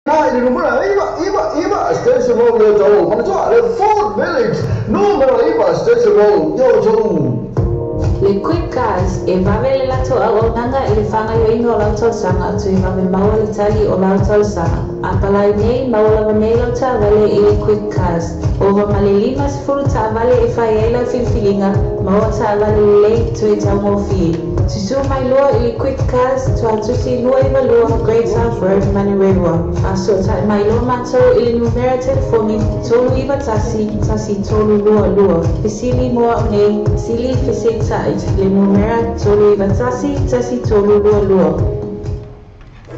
I le numera 9 9 9 Station Road i Otahuhu. Manatua le Food Village numera 9 Station Road i Otahuhu. Le Quick Cars, e vave le latou auaunaga i le faagaoioiga o lau talosaga toe vave maua le tali o lau talosaga. A palai nei, maua lava nei lau taavale i le Quick Cars. Ova ma le 50 taavale e fai ai lau filifiliga, maua taavale lelei toe taugofie. Susū mai loa i le Quick Cars, Tuatusi 292 Great South Road, Manurewa. Fesootai mai loa matou i le numera telefoni 391 1322. Fesili mo au nei, sili fesetai le numera 391 1322.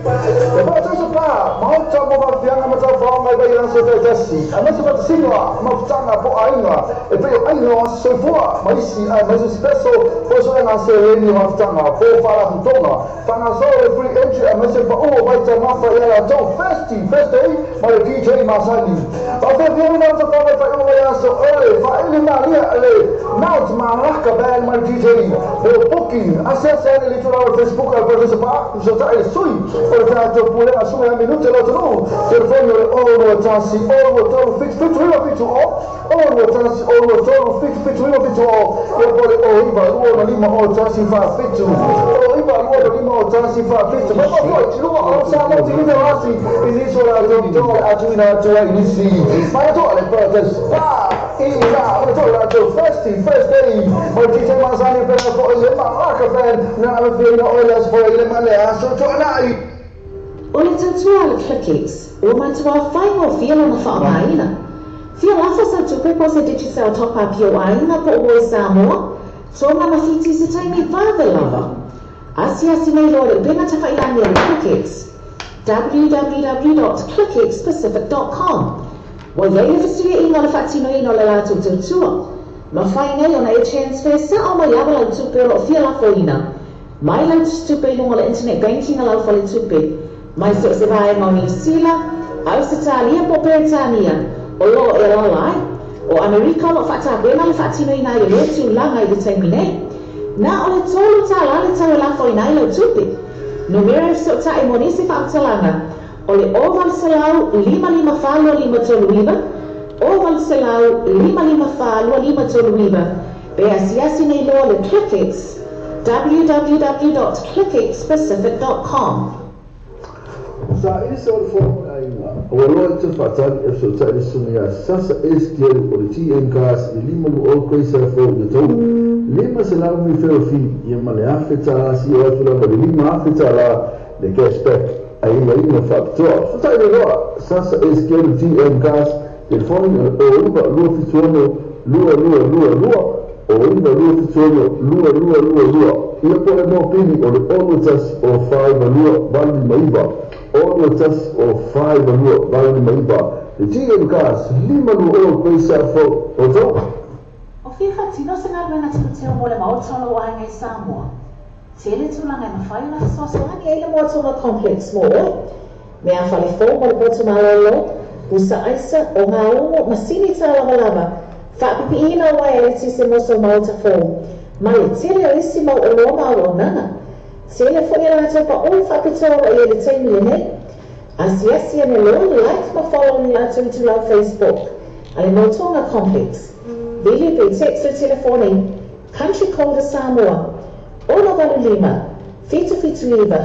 E faatausa pa maota mo fafiaga ma taufaoga i vaiaso taitasi, aemaise faatasiga mafutaga po o aiga e pei o aiga o aso soifua ma isi, aemaise special po o suega seleni o mafutaga po o faalapotopotoga. Faagasolo le free entry aemaise pau o vaitaumafa ia latou Thirsty Thursday ma le DJ masani. Faafeafia na tafaga i faaiuga vaiaso o le faaili malia le Mount Malaka Band ma le DJ o booking. Asiasi ane le itulā o le Facebook a le Professor Pa, fesootai le sui o le tatou pulega suga ia minute lo atunuu. Telefoni o le 0 2 1 0 2 3 7 7 9 7 0 0 2 1 0 2 3 7 7 9 7 0 ia po le 0 9 2 5 0 1 4 7 0 9 2 5 0 1 4 7. Mai foi luga o sa mo ti le asi i nisi o latou to atuina atu ai nisi mai atoa le Protest Pa i la o to latou Thirsty Thursday mo DJ Masani pena foi le Malaka Band na ave fia o le aso foi le ma le aso tuanai. O le tautua a le ClickX, ua matuā faigofie lona faaaogaina. Fia lafo sau tupe po o se Digicel top-up i ou aiga po o oe Samoa, Tonga ma Fiti i se taimi vave lava. Asiasi nei loa i le upega tafailagi a le ClickX, www.clickxpacific.com. Ua i ai le fesuiaiga o le faatinoina o le latou tautua. Mafai nei ona e transfer sao mai lava lau tupe o lo o fia lafoina mai lau tusitupe i luga o le internet banking a lau faletupe mai so o se vaega o Niu Sila, Ausetalia po o Peretania o lo o e alaala ai. O Amerika o lo o faatapena le faatinoina ai o lea tulaga i le taimi nei. Na o le $3 le tau e lafoina ai lau tupe. Numera e fesootai mo nisi faamatalaga o le 0 800 5 5 4 2 5 3 9, 0 800 5 5 4 2 5 3 9, pe asiasi nei loa le ClickX, www.clickxpacific.com. Saili se o le fono o le aiga, ua loa i te faatali e fesootai le susuga ia Sasa Estielu o le TM Cars i le 50 Grace Road i Otahuhu. 500 referral fee ia ma le $1,000 seia oo atu lava i le $5,000 le cashback aiaiga faapitoa. Fesootai nei loa Sasa Estielu TM Cars, telefoni o le 09 276 2222, 09 276 2222 ia po o le mopini o le 0 1 0 4 2 8 5 9, 0 1 0 4 2 8 5 9. Le TM Cars, 50 Grace Road, Otahuhu. O fia faatino se galuega teuteu mo le Maota o lou aiga i Samoa? Tele tulaga e mafai ona fesoasoani ai le Moatoga Complex mo oe. Mea fale fou mo le potu malōlō, pusa aisa, ogaumu, masini tālavalava, faapipiiina o uaea eletise mo sou maota fou, ma le tele o isi mau oloa ma auaunaga. Tele foi a latou paʻu faapitoa o lo o i ai i le taimi lenei. Asiasi ane loa, like ma follow i le latou itulau Facebook a le Moatoga Complex. Vili pe text le telefoni country code a Samoa 685 779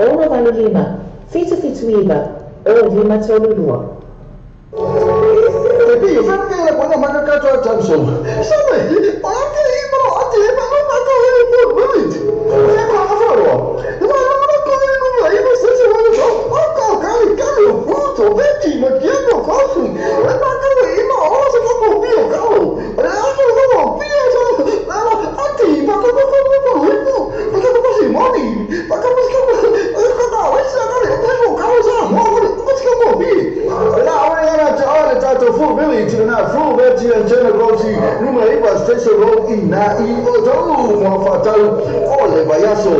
0532, 685 779 0532. E pei o fea ke le kona maka ka toa Thompson. Sabe, o la ke i mo ati e ma ma ka le fo village. E ko a fo ro. Ma ma ko le no ma i mo se se mo so. O ko ka li ka li fruto veti ma chiamo così. E ma ka le i mo o se ko ko bio ka o. E a ko ko bio so. Ati ma ko ko ko ko ko. Ma ko ko si moni. Ma ko ko ko ko ko o sa ka le ko ka o sa mo ko ko ko bi. La o le na te o le tatou Full Village na Full Village and Channel Gosi numera 9 Station Road i na i Otahuhu mo faatau o le vaiaso.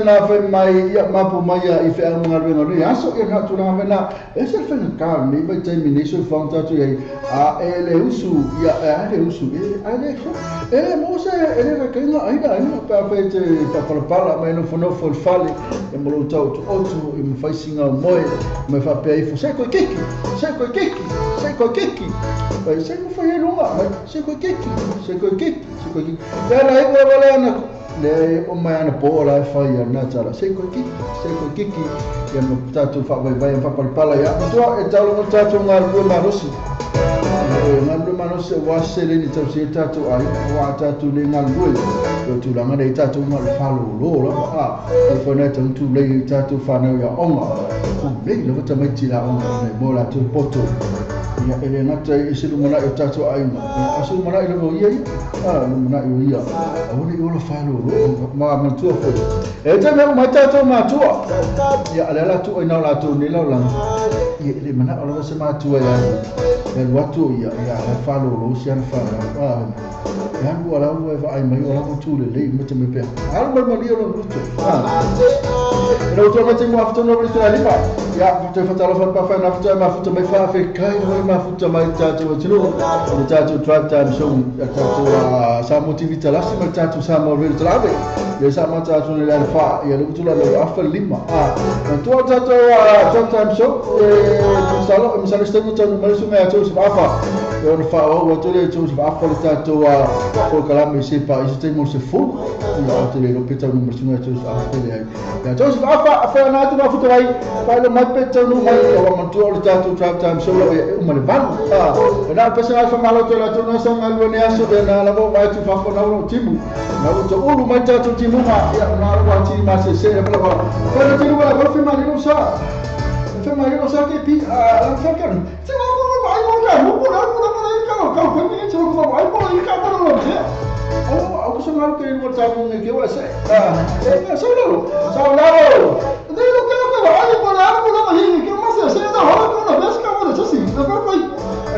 La fe mai ia mapu mai ia i fe aunga luenga nui aso ia ngā tūranga wena e se whenga kā nei mai taimi nei so whaung tātou iai a e le usu ia e a le usu e a le e mo se e le rakainga aina aina pā whai te papalapala mai no whanofo le fale e mo tau tu otu i mwhaisinga o moe mai whapea ifo se koe kiki se koe kiki se koe kiki mai se koe whai e lunga mai se koe kiki se koe kiki se koe kiki e ana e koe wale ana le o mai ana po la fai ana tala se koe kiki ia mo tātou whawaiwai whapalapala ia matua e tau tātou ngā lua marosi ngā lua marosi wa sele ni tau se tātou ai wa tātou le ngā lua o tūlanga nei tātou ngā le whalolo la a e whanau tau tū lei tātou whanau ia onga ku nei lava tamaiti la onga nei mo la tū poto ia ele ngata i se lumana i tātou ainga a se lumana i lava ia ia a lumana i ia a ore i ola whalolo ma matua foi e te mea mai tātou matua ia ale ala tu ai nau lātou nei lau langa ia ele mana o lava se matua ia ia luatu ia ia ala whalolo si ana whanau a e alu ala ua e vaai mai o lava tū le lei mata me pea alu mai mali o lo luto a Ina utua mai te mua whatono o le lima. Ia, te whatalo whanpa whai futa ma futa mai wha whe kai hoi ma futa mai tātou atunu. O le tātou Drive Time Show, a tātou Samoa TV talasi ma tātou Samoa Radio talave. Ia sa ma tātou ni le wha, ia le utula le afa lima. Na tua tātou Drive Time Show, e tu salo, e misalo stengu tātou marisu mea tau sa afa. E ona wha o ua tole tau sa afa le tātou polokalame se pa i se teimo se fu. Ia o te le lope tau marisu mea tau sa afa le ai. Ia tau sa afa, a wha nā tu ma futa mai, wha ilo mai pe tau nu mai, o mantua o le tātou Drive Time Show lau e uma le valu. E nā pesa ngai whamalo te la tau nā sa ngai lua ne aso, e nā lava mai tu whafo nā uro timu. Nā uro ulu mai tātou timu ma, ia nā lava tini ma se se, e pala wala. Wha tini wala, wala whima lilo sa. Whima lilo sa ke pi, a wha kia, te wā kura mai kura ka, rupu rā kura kura i ka, ka whemi i te kura mai kura i ka kura kura te. Au kusa ngā ke rua tātou nge kewa se. E, sa lalo, sa lalo. Ne lo ke lo ai ko la ko la hi ke ma se se na ho ko na bes ka mo se si na ko ko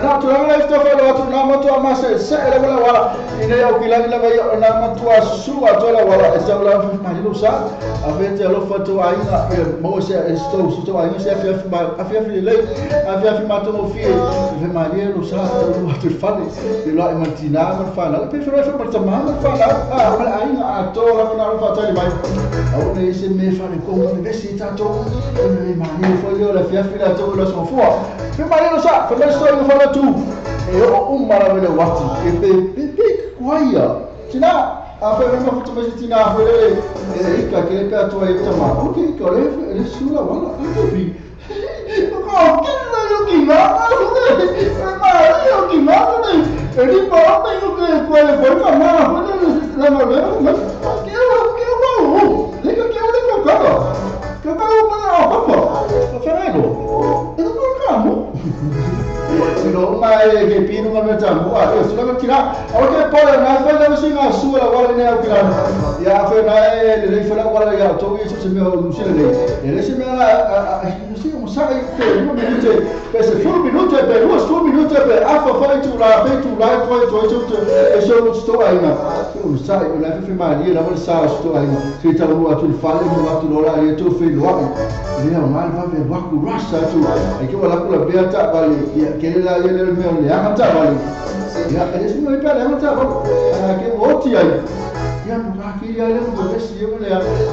na tu la la sto fa lo tu na ma tu ma se se le wala wala ine au ki la la vai na ma tu su a tu la wala e sa la ma lo sa a fe te lo fa tu ai na mo se sto su tu ai se f ma a f le a f ma tu mo fi fe ma le lo sa tu tu fa le la e martina ma fa na pe fa fa ma ma fa na a ma ai a to la na fa ta le mai au ne se me fa le ko me vesi ta to me ma le fo yo la fi fi la to la son fo fe ma le lo sa fa me sto io fa la tu e o mara vele wati e pe pe kwaia tina a fe me futu me tina fe le e ka ke pe to e tama o ke ko le le sula wala a ke bi o ke la yo ki ma ma yo ki ma ne e ri pa pe yo ke ko le ko ka ma le la ma le ma ke o ke o o le ke o le ko ka ka ka o ma o pa pa fa re go e no ka mo no mai ke pinu ma me tamu a e sula tira o ke pole na fa na singa sula wala ne o kila ya fa na e le fa la wala ya to i se me o se le le se me la se o sa ke no minute pe se fu minute pe ru fu minute pe a fa fa tu la pe tu la to to to e so sto ai na o sa e la fa ma ni la wala sa sto ai se ta ru a tu fa le mo tu la e to fe lo ai le ma va ve wa ku rasa tu e ke wala ku la beata vale ya ke la le me le amata vale ya e se me pe le amata vale ke o ti ai ya mo ka ki ya le mo le si mo le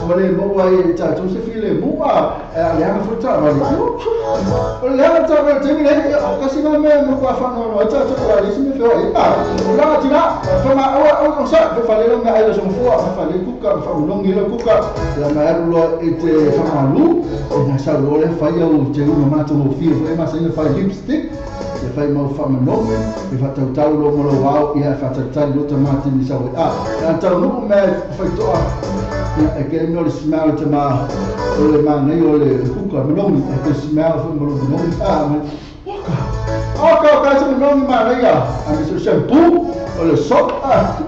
mo le mo wa e ta tu se fi le mo a le ama futa vale o le amata vale te le ka si me mo ka fa no ta tu la le si me fe o pa la ti na fa ma o o sa fe fa le me ai lo so fu fa le ku ka fa no ngi le ku ka la ma lo e te fa ma lu e na sa lo le fa ya o te no ma to mo fi e ma se le fa lipstick e fai mau fa manomi e fa tautau lo mo lo wao ia fa tautau lo tamati ni sa a na tau no me fai to a e ke no le smell te ma o le ma nei o le kuka manomi e ke smell fa mo lo manomi a me oka oka ka se manomi ma nei a me so shampoo o le soap a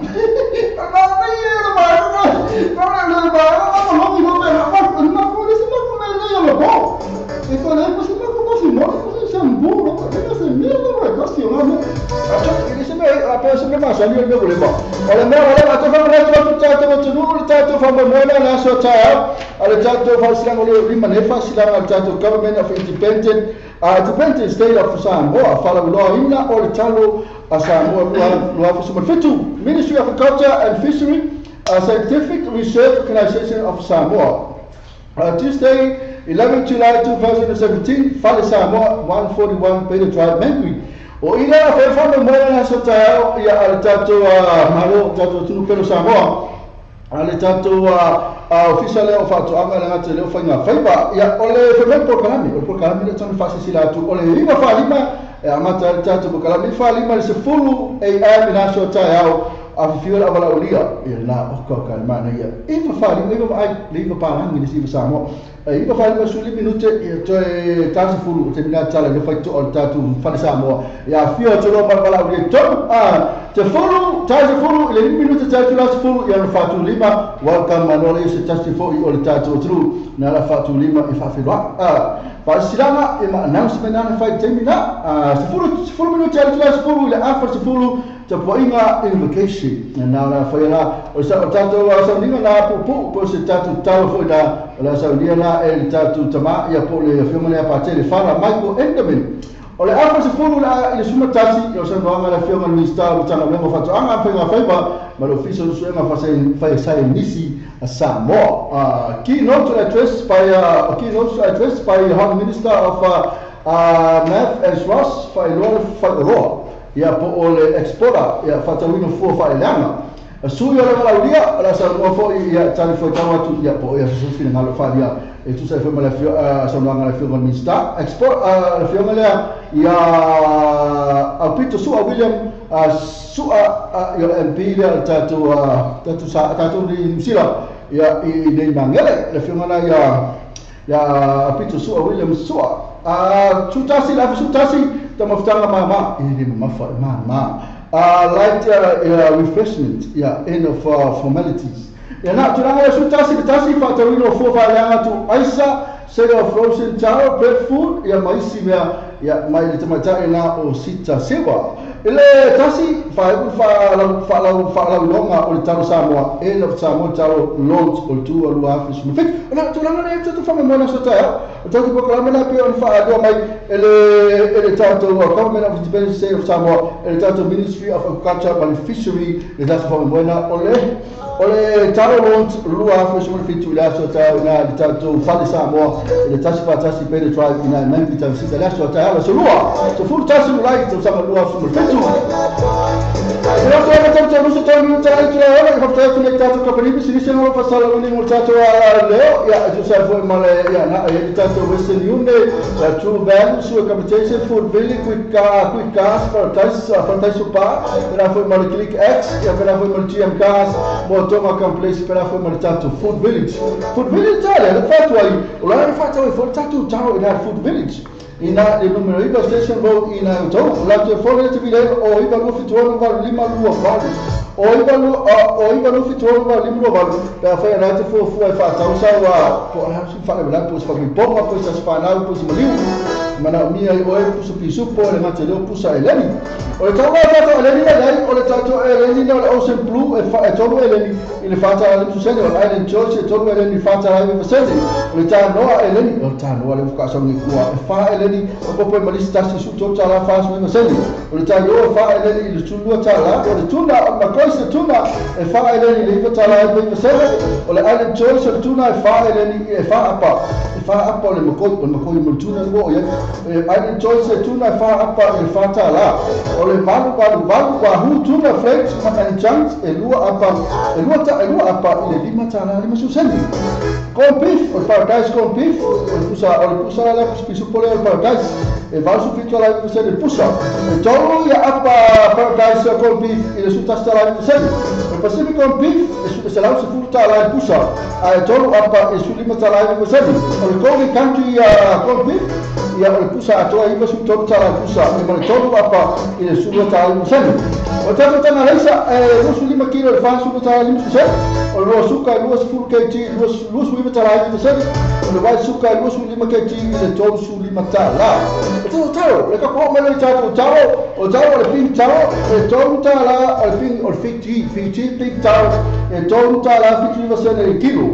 ma nei e ma ma ma le ma ma manomi no me ma ma ko le se ma ko me nei o lo e ko le ko se ma ko se no shampoo no se mierda ma kasi o no a se me a pe se me ma sa ni le mo le ba o le mo le a to fa le to ta to to no ta to fa mo na na so ta a le ta to fa sila le ri ma ne fa sila ta to government of independent independent state of Samoa fa la lo ina o le talo a Samoa lo fa so fitu Ministry of Culture and Fishery Scientific Research Organization of Samoa. Tuesday 11 July 2017, Fale Samoa 141 Peter Drive, Mangui. O ila fe fa mo na so ta ia ale tato malo tato tunu pelo Samoa. Ale tato official o fa to anga la te le fa nga faiba ia ole fe me por kalami, o por kalami le tonu fa sila tu ole iwa fa lima e amata tato por kalami fa lima se fulu e a na so ta au a fiola wala olia e la o ka ka mana ia iwa fa lima iwa ai le pa hangi ni si Samoa. Iwa fa lima suli minute e to e tasi fulu te mina tala le fa to o tatu fa Samoa ia fio to lo wala olia to a te fulu tasi fulu le minute tatu la fulu ia fa tu lima welcome manole se tasi fo i o le tatu tru na la fa tu lima e fa filoa a fa silanga e ma announcement na fa termina a se fulu minute tatu la fulu le afa se fulu te poinga invocation na la fa la o sa o tatu o sa ninga na pu pu se tatu tau fo na O le saunia la e le tatou tama ia po le afioga lea Patele Fara Michael Enderman. O le afa sefulu la i le 11 o saunoaga le afioga Minista o Matagaluega o Faatoaga ma Faiga Faiva ma le Ofisa o Suesuega Faisainisi a Samoa. Keynote address by keynote address by Hon Minister of Math and Ross Failoa Fairoa ia po o le exporter ia faatauina fua faaleaga. Sui o le malaulia, o le saunoa foi ia tali foi tau atu ia po ia susu finagalo faaalia e tusa ai foi ma le saunoaga le afioga Minista. Export le afioga lea ia Aupito Sua William Sua ia le MP lea le tatou tatou ni Nusila ia i nei mangele le afioga la ia Aupito Sua William Sua. Tutasi la sutasi tamafutanga mama i le mamafa mama. Light refreshment, yeah, end of formalities. Yeah, na tulaga sutasi tasi faatauina o fua faaleaga tu aisa sale of frozen taro bread food ia maisi mea ia mai le tamaitai la o sita sewa. Ile tasi faaiu faalauiloga o le talo Samoa end of Samoa talo launch o le 2017. O la tulaga lea tatou faamoemoe aso taeao. O tatou polokalame la pei ona faaalia mai e le tatou Government of Independence State of Samoa e le tatou Ministry of Agriculture ma le Fishery le tatou faamoemoena o le talo launch 2017 i le aso taeao ina le tatou Fale Samoa i le tasi faatasi Beta Tribe ina i Memphis Tausiga le aso taeao aso lua 11 Iulai tausaga 2017. True Value, Sue Computation, Food Village, Quick Cars, Paradise, Paradise Spa, pera foi ma le Click X, ia pera foi ma le GM Cars, Motonga Complex, pera foi ma le tatou Food Village. Food Village tale, le fatu ai, o la le fatu ai, foi tatou taro ina Food Village. Ina le numero 9 Station Road ina Utau. La te fole te vile o iwa lua fitu ono valu lima lua valu. O iwa lua fitu ono valu lima lua valu. Pea whai anai te fua fua e whaatau sau po ala si whaale wala po si whakariponga po si aswhanau po si maliu. Mana o mia i oe pusa pisupo le ngate leo pusa eleni. O le tau la tatou eleni na lai, o le tatou eleni na o le Ocean Blue e tolu eleni i le whaatala limu susene, o le Island Choice e tolu eleni i whaatala limu susene. O le tānoa eleni, o le tānoa le whakaasaungi kua e wha eleni, o popo e malisi tasi su tolu tāla wha su sene. O le tāioa e wha eleni i le tulua tāla, o le tuna, o McCoy's le tuna e wha eleni i le iwa tāla e iwa sene. O le Island Choice o le tuna e wha eleni e wha apa. E wha apa o le McCoy mo le tuna lua o ia. Island Choice e tuna e wha apa i le wha tāla. O le valu valu valu wahu tuna flakes and chunks e lua apa e lua apa i le lima tāla lima suseni. Corn beef, o le Paradise corn beef, o le pusa la pisupo le o le Paradise, e valu su fitu ala iwa sene pusa. E tolu ia apa Paradise corn beef i le sutasi tāla iwa sene. O le Pacific corn beef e selau sefulu tāla i pusa, a e tolu apa e su lima tāla iwa sene. O le Kobe Country corn beef, ia o le pusa atoa iwa su tolu tāla i pusa, e ma le tolu apa i le sulua tāla iwa sene. O le tatou tanga leisa e 25 kilo e 40 tāla lima sene. O le roa suka e 20 kg 29 tāla iwa sene. O le white suka e 25 kg i le 35 tāla. O tatou taro, le kakoa mai le tatou taro, o taro o le pink taro, e 3 tāla o le pink, o le Fiji pink taro, e 3 tāla 79 sene le kilo.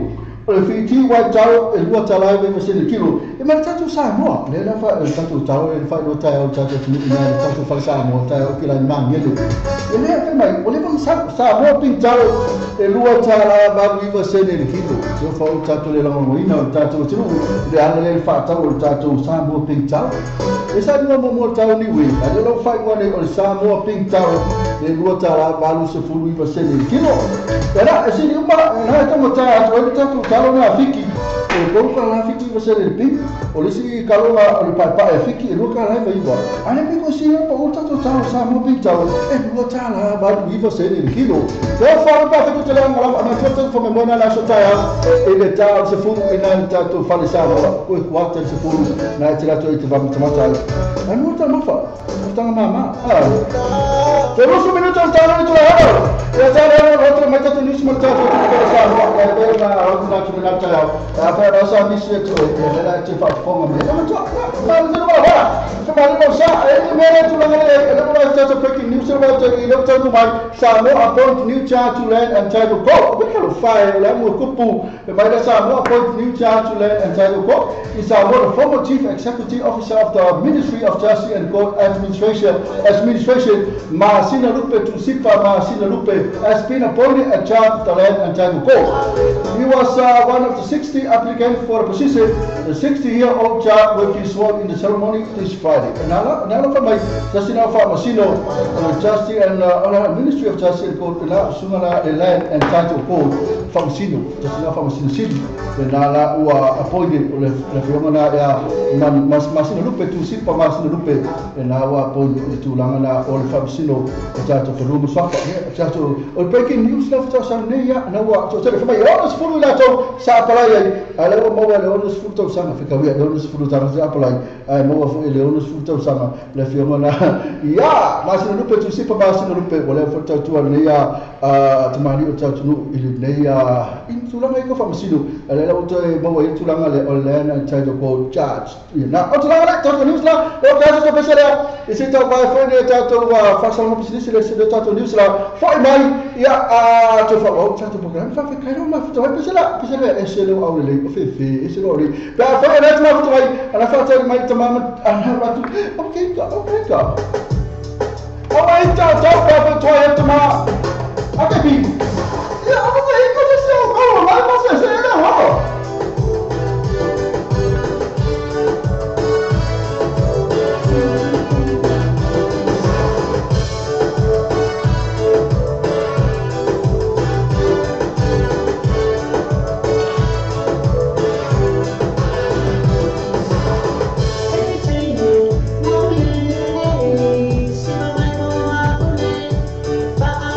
O le Fiji white taro e 2 tāla e 9 sene le kilo. E ma le tatou Samoa, le la fa le tatou taro e fa lo tae o tatou tunu ina le tatou fale Samoa tae o kila ni mangele. E le fe mai, o le fa Samoa pink taro e 2 tāla 89 sene le kilo. Se o fa o tatou le langoina o tatou tunu, le ana le fa tau o tatou Samoa pink taro. E sa nua mo tau ni we, a le lau whai ngone o le Samoa pink taro e 2 tāla 89 sene le kilo. E na, e sini uma, e na e tongo tā atu e le tatou taro na fiki. O tolu ka la fiki iwa sene le pink, o le isi kalonga o le paepae fiki e 2 ka la iwa. A le piko si pa o tatou taro Samoa pink taro e 2 tāla 89 sene le kilo. Te o wharu pa whitu te leo ngalawa, ana tua tau whamemona la aso taia e le tā o se furu i nā le tatou fale Samoa, koe kuata le se furu nā e te rato i te vamatamata ai. A nua tā mafa, o tanga māmā. Te rusu minuto o tāna i tula hano. Ia tāna hano o te mai tatou news ma le tatou tupe Samoa e pe na au na tu na ta a fa na sa misi e tu e le te faafofoga mai e matua ma le ma wa fa ma le sa e te me le tulaga le e le ma tatou breaking news e ma te i le tatou mai Samoa appoint new judge to Land and Title Court. O ke lo fa e le mo kupu e mai le Samoa appoint new judge to Land and Title Court. In Samoa, the former Chief Executive Officer of the Ministry of Justice and Court Administration, Masina Lupe Tusipa Masina Lupe, has been appointed a judge of the Land and Title Court. He was one of the 60 applicants for the position. The 60-year-old judge will be sworn in the ceremony this Friday. And now, for my Justin Masino, Justice and Ministry of Justice and Court, Sungana the Land and Title Court, Famasino, Justin Famasino City, the Nala who are appointed, the Fiona Masina Lupe Tusipa Masina Lupe, and now appointed to Langana or Famasino, the Judge of the Room of breaking news left us on Nia, and what to tell you, my honest fool, Sa apalai ai le maua le 60 tausaga fekauia le 60 tausaga apalai ai maua foi le 60 tausaga le afioga na ia masina lupe tusipa masina lupe o le foi tautua lenei a tamani o tautunuu i lenei i tulaga i ka faamasino ale la toe maua i tulaga le o Land and Title Court Judge ia na o tulaga le tatou news la o tatou pesa lea i se tau vai foi le tatou faasalaga pisinisi le se tatou news la foi mai ia a te fa o tatou program fa fe kai ma fa pesa la pesa le e se le au le o fe fe e se lo ri pe a fa le ma fa ana fa te mai tamama ana ratu okay ka o mai ta ta fa fa toi e tama a te bi ia o ko e ko se o ma ma se se na ho. Bye.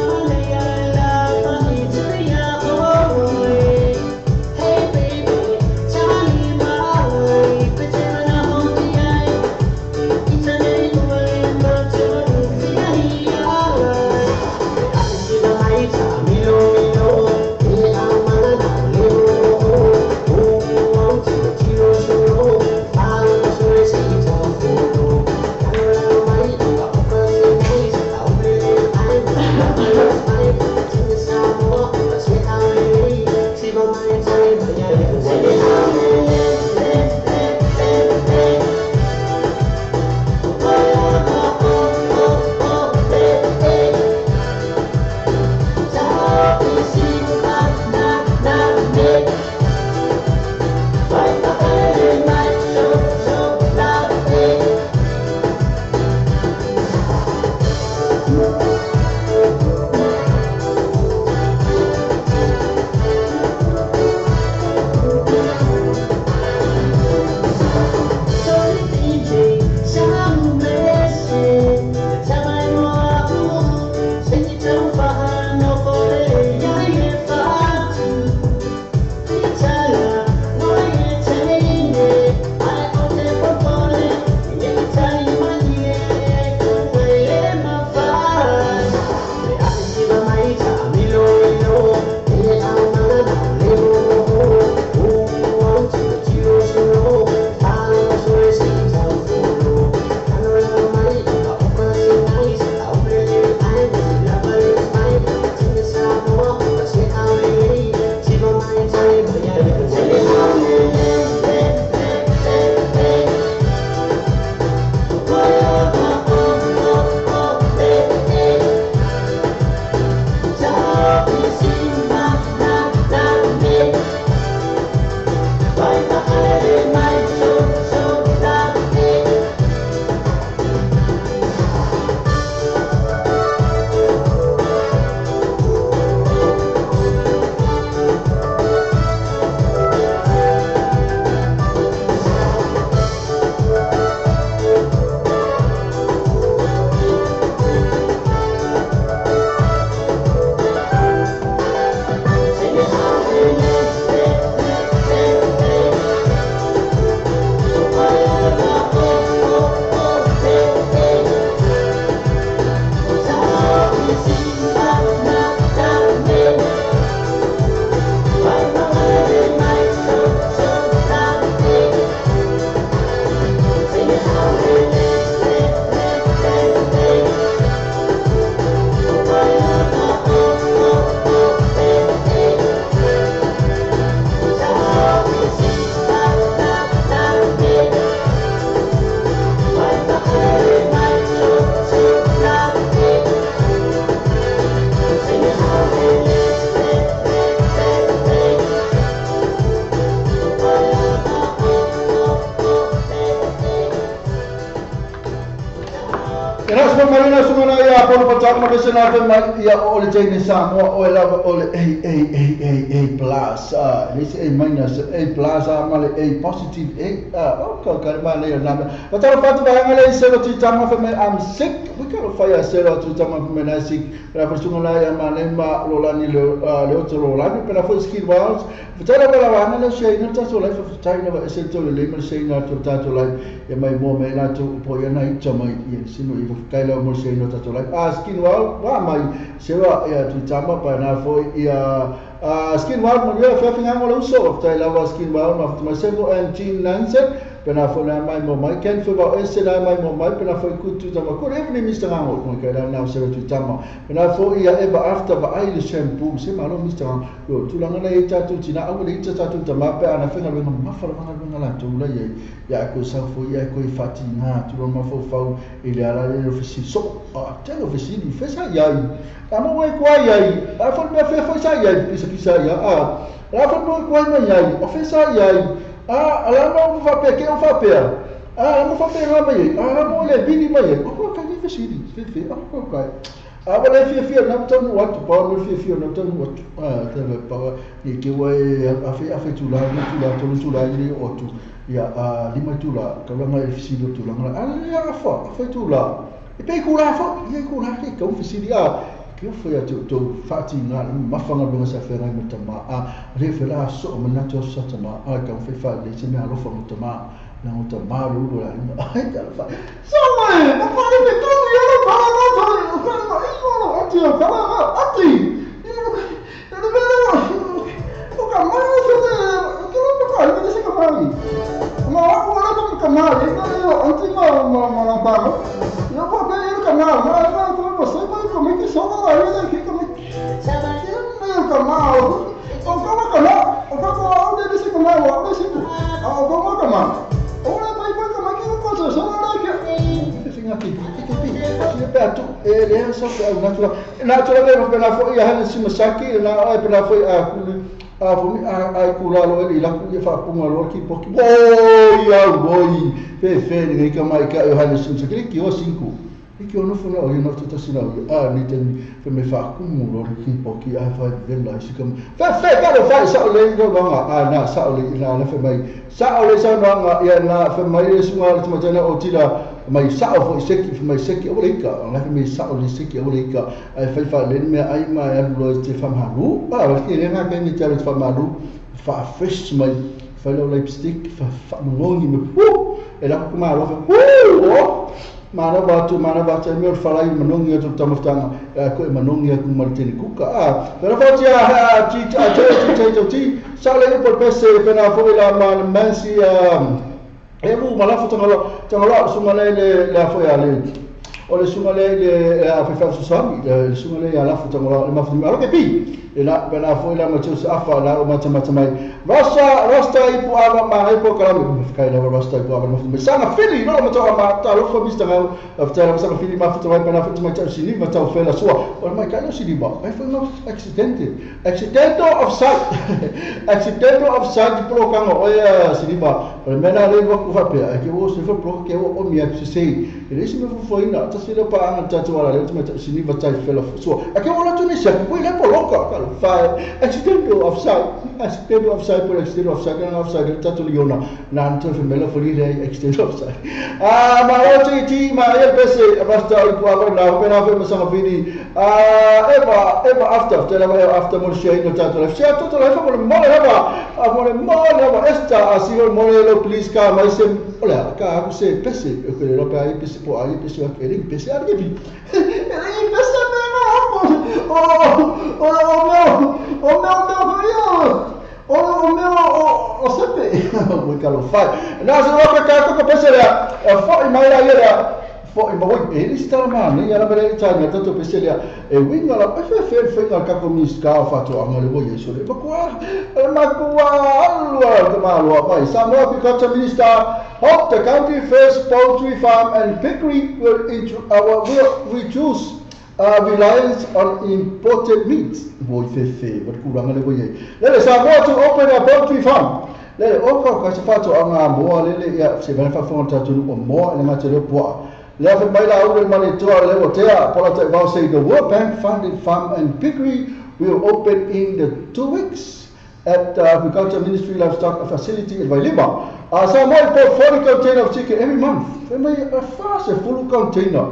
polo patang ma se na fe mai ia o le teine Samoa o lava o le A A A A A plus le se A minus A plus ma le A positive A o ka ka ma le na ma ta fa tu ba le se lo ti tama fe mai I'm sick we ka fa ya se lo tu tama fe mai sick la persona la ya ma ne ma lo la ni le le otro lo la ni pela fo skill wals fa ta la la na le se na ta so la fa ta na se to le ma se na to ta to la ya mai mo me la to po ya na i tama i sino i kai la mo se no ta to la a skin wal wa mai se wa ya tu tama pa na fo ia skin wal mo ya fa finga mo lo so ta la wa skin wal ma ma se mo en tin nanse pena fo na mai mo mai ken fo ba ese na mai mo mai pena fo ku tu tama ko evening Mr. Rango mo kai la na se tu tama pena fo ia eba after ba ai le shampoo se malo Mr. Rango yo tu la ngana e ta tu tina au le ta tu tama pe ana fenga le ma fa la la tu la ye ya ko sa fo ia ko fati na tu ma fo fa ile ala le ofisi so a te ofisi ni fe sa ya a mo we kwa ya a fo me fe fo sa ya pisa pisa ya a la fo mo kwa ma ya o fe sa ya a ala mo fa pe ke o fa pe a mo fa pe ma ye a mo le bini ma ye o ka ni fe siri fe fe o ko ka a ba le fe fe na to no wat pa mo fe fe na to no wat a te ve pa ni ke wa a fe tu la ni tu la to tu la ni o tu ya a lima tu la ka la ma fc do tu la a ya fa fe tu la e pe ku la fa ye ku la ke ka fe siri a ke fo ya to to fati na ma fa nga sa fe ra mo tama a re fe la so mo na to sa tama a ka fe fa le se me a lo fa mo tama na mo tama ru ru la ai ta fa so mai ma fa le to yo lo fa la fa fa ma io lo ati fa la ati io lo o ka ma so te ke lo pa ka se ka ma ma o la ka ma le no anti ma ma ma pa yo pa ke yo ka ma ma ma ko se pa ko me que so la ida que ko me que ka ma o ka ma ka ma o ka ko o de se ka ma o de se o ko ma ka ma o la pa pa ka ma que ko so so la que se nga ki ki ki se pe atu e le so pe natural natural le pe na fo ia han si masaki na ai pe na fo a ku a fo mi a ku la lo eli la ku ye fa punga lo ki po ki o ia oi fe fe ni ka mai ka yo han si masaki ki o cinco e que eu não fui não, eu não estou assim não. Ah, nem tem, foi me far como lo que porque a vai ver lá, se como. Fa fe, cara, fa sa le go ga ah na sa le na na fe mai. Sa le sa na ya na fe mai su ma tu ma na o tila mai sa o seki fe mai seki o le ka, na fe mai sa o le seki o le ka. Ai fa fa le me ai ma ya lo te fa ma lu. Ah, ke le na ke ni te fa ma lu. Fa fresh mai fa lo lipstick fa fa mo ni me. E la ko ma lo fa. Mana batu me falai manongi atu tamaftanga ko manongi aku martini kuka a pero fa a ti a ti ti ti sale por pese pena fo la man mansi e bu mala fo tangalo tangalo sumale le la fo ya le o le sumale le a fe fa susami le sumale ya la fo tangalo le ma fo alo ke pi e la pena fo la ma tsu afa la o mata mata mai rasta rasta ipu ava ma ipu kala kai la rasta ipu ava ma sanga fili no ma to ma ta lo fo mista ga after ma sanga fili ma fo mai pena fo mai tau sini ma tau fela sua o mai kai sini ba ai fo no accidente accidente of sight accidente of sight pro kanga o ya sini ba o mena le wa ku fa pe ai ke o se fo pro ke o mi a se e se me fo ina ta se le pa anga ta to ala le ma sini ba tai fela sua a ke o la tunisia ko ile poloka fa accidente of sight accidente of sight por accidente of sight and offside ta to liona na to femela fo le accidente of sight ah ma o ti ti ma e pese basta o po na pe na fe ma sa vidi ah eva eva after te la after mo she no ta to la she to la fa mo mo la ba mo mo la ba esta así mo lo please ka ma se hola ka se pese que lo pe ai pese po ai pese que le pese a que pi ele pese me no o o o meu o meu o sepe o calo fai na se lo ka ko pese la fo i mai la era fo i mai ele está ma ne era per il time tanto pese la e winga la fe fe fe ka ko mi ska fa to amore voi so le ma qua allora ma lo poi Samoa Agriculture Minister hope the country first poultry farm and piggery will into our will reduce reliance on imported meat. Voi fe fe, what kuranga le voi. Lele Samoa to open a poultry farm. Lele o ka ka se fa to anga moa lele ya se ba fa fo ta tu o moa le ma te le poa. Lea fai mai la ule male toa le o tea Pola Taivao say the World Bank funded farm and piggery will open in the 2 weeks at Agriculture Ministry Livestock Facility in Vailima. Samoa import 40 container of chicken every month. Fai mai a fast full container.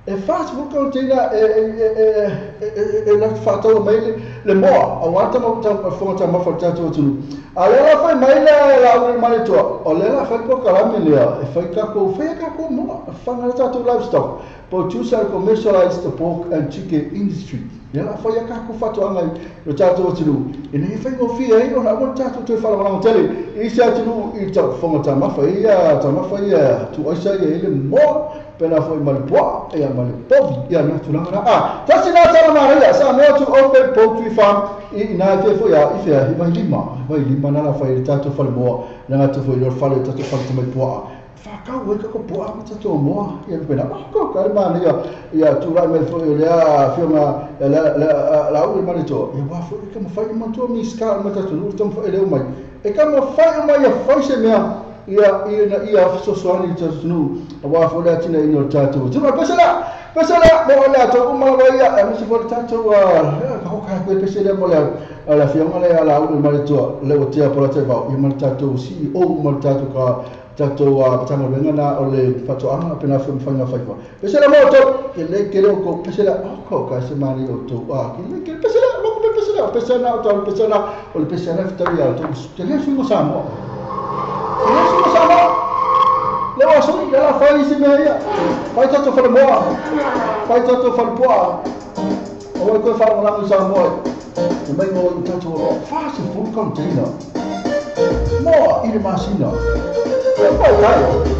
E fast full container e la whātau mai le moa. A wata mau whangata mawha tātou atunu. A le la whai mai la ure male toa. O le la whai po kalame lea. E whai kako, whai kako moa. Whangara tātou livestock. Produce and commercialize the pork and chicken industry. Ia la whai kako whātua ngai o tātou atunu. E nei whai ngō whia i o na awa tātou toi wharawara tele. I se atunu i tau whangata mawha ia, tamafa ia, tu aisa ia ele moa. Pena foi male poa, ia male povi, ia na tulaga na. Ah, tasi na tala maria, sa mo tu open poultry farm i na fe foi ia i fe i vai lima na la foi tato fale moa, na ngata foi lo fale tato fale tamai poa. Whakau e kako poa ma tato moa, ia pena. Ko ka ma ia ia tu rai mai foi le a fionga la la u male to. Ia wa foi ka ma fai ma tu mi ska ma tato lu tam foi le mai. E ka ma fai ma ia foi se mea ia ia ia sosoani tatu wa fo le tina ino tatu tu pesela pesela mo le atu ma lo ia e se fo tatu ka ho ka ko pesela mo le la fionga le ala u ma le to le o tia por te va i ma tatu si o ma tatu ka tatu a tanga venga na o le fatoanga pena fo fanga fai fa pesela mo to ke le ke le ko pesela o ko ka se mani o to a ke le ke pesela lo ko pesela pesela o to pesela o le pesela fita ia to te le fi mo sa mo le waso le la fai se mea ia fai tato fale moa fai tato fale poa o ai koe wharangalangu sa moa e mai mo i tato o fasi full container moa i le masina e fai ai o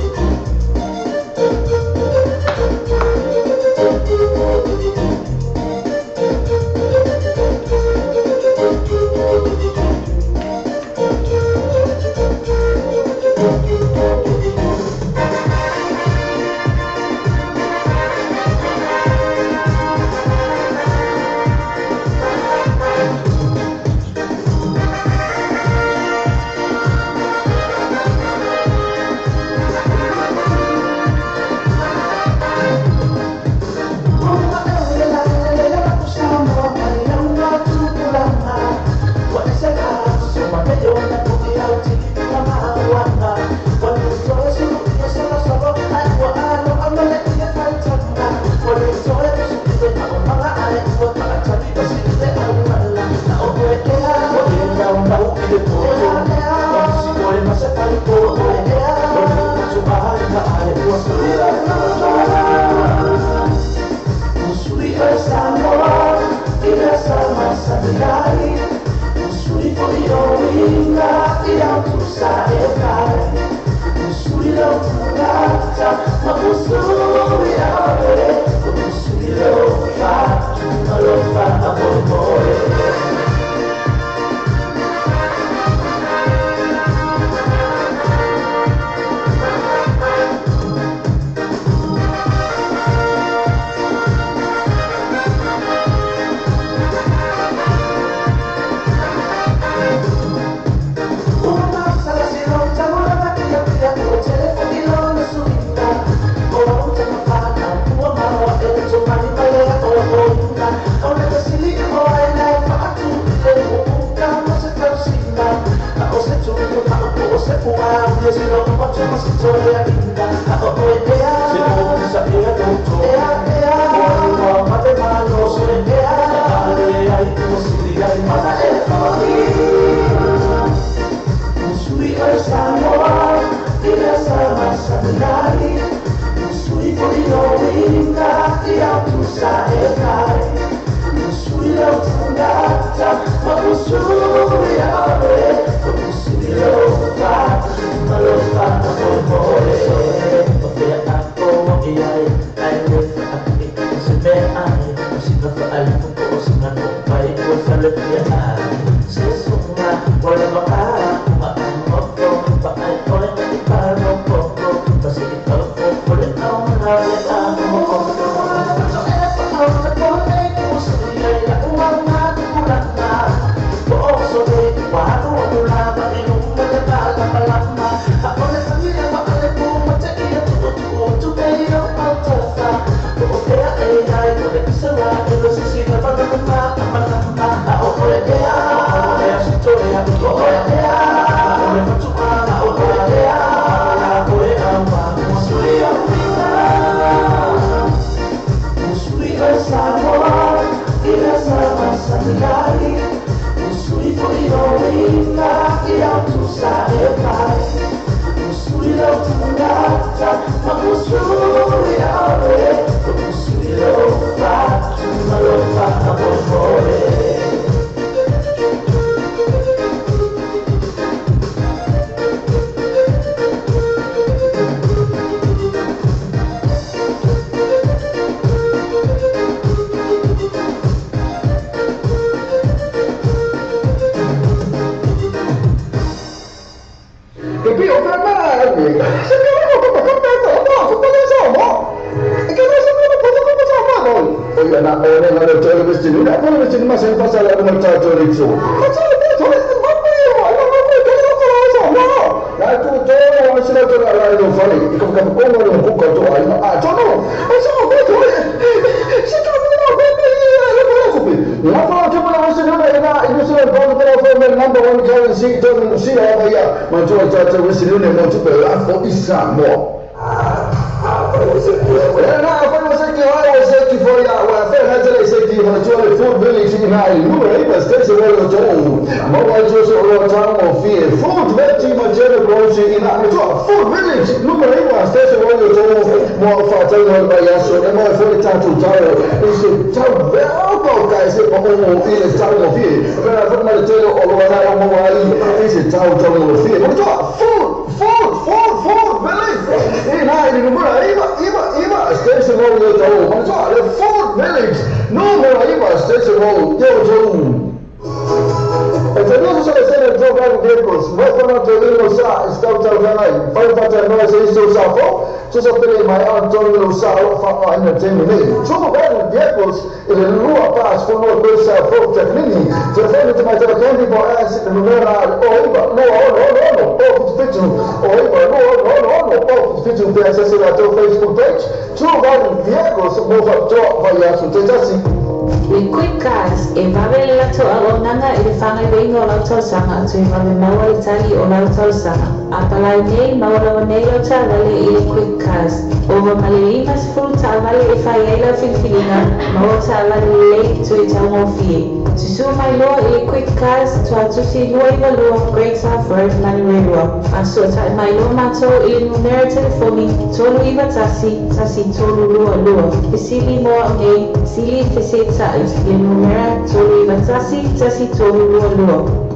Le Quick Cars e vave le lato auaunaga i le fagaioiga o lau tausaga toe vave maua le tali o lau tausaga. A palai nei maua lava nei lau taavale i le Quick Cars. Ova ma le 50 taavale e fai ai lau filifiliga, maua taavale lelei toe taugofie. Susū mai loa i le Quick Cars Tuatusi 22 Great South Road, Manurewa. Faasootai mai loa matou i le numera telefoni 391 1322. Fesili mo au nei, sili fesetai le numera 391 1322.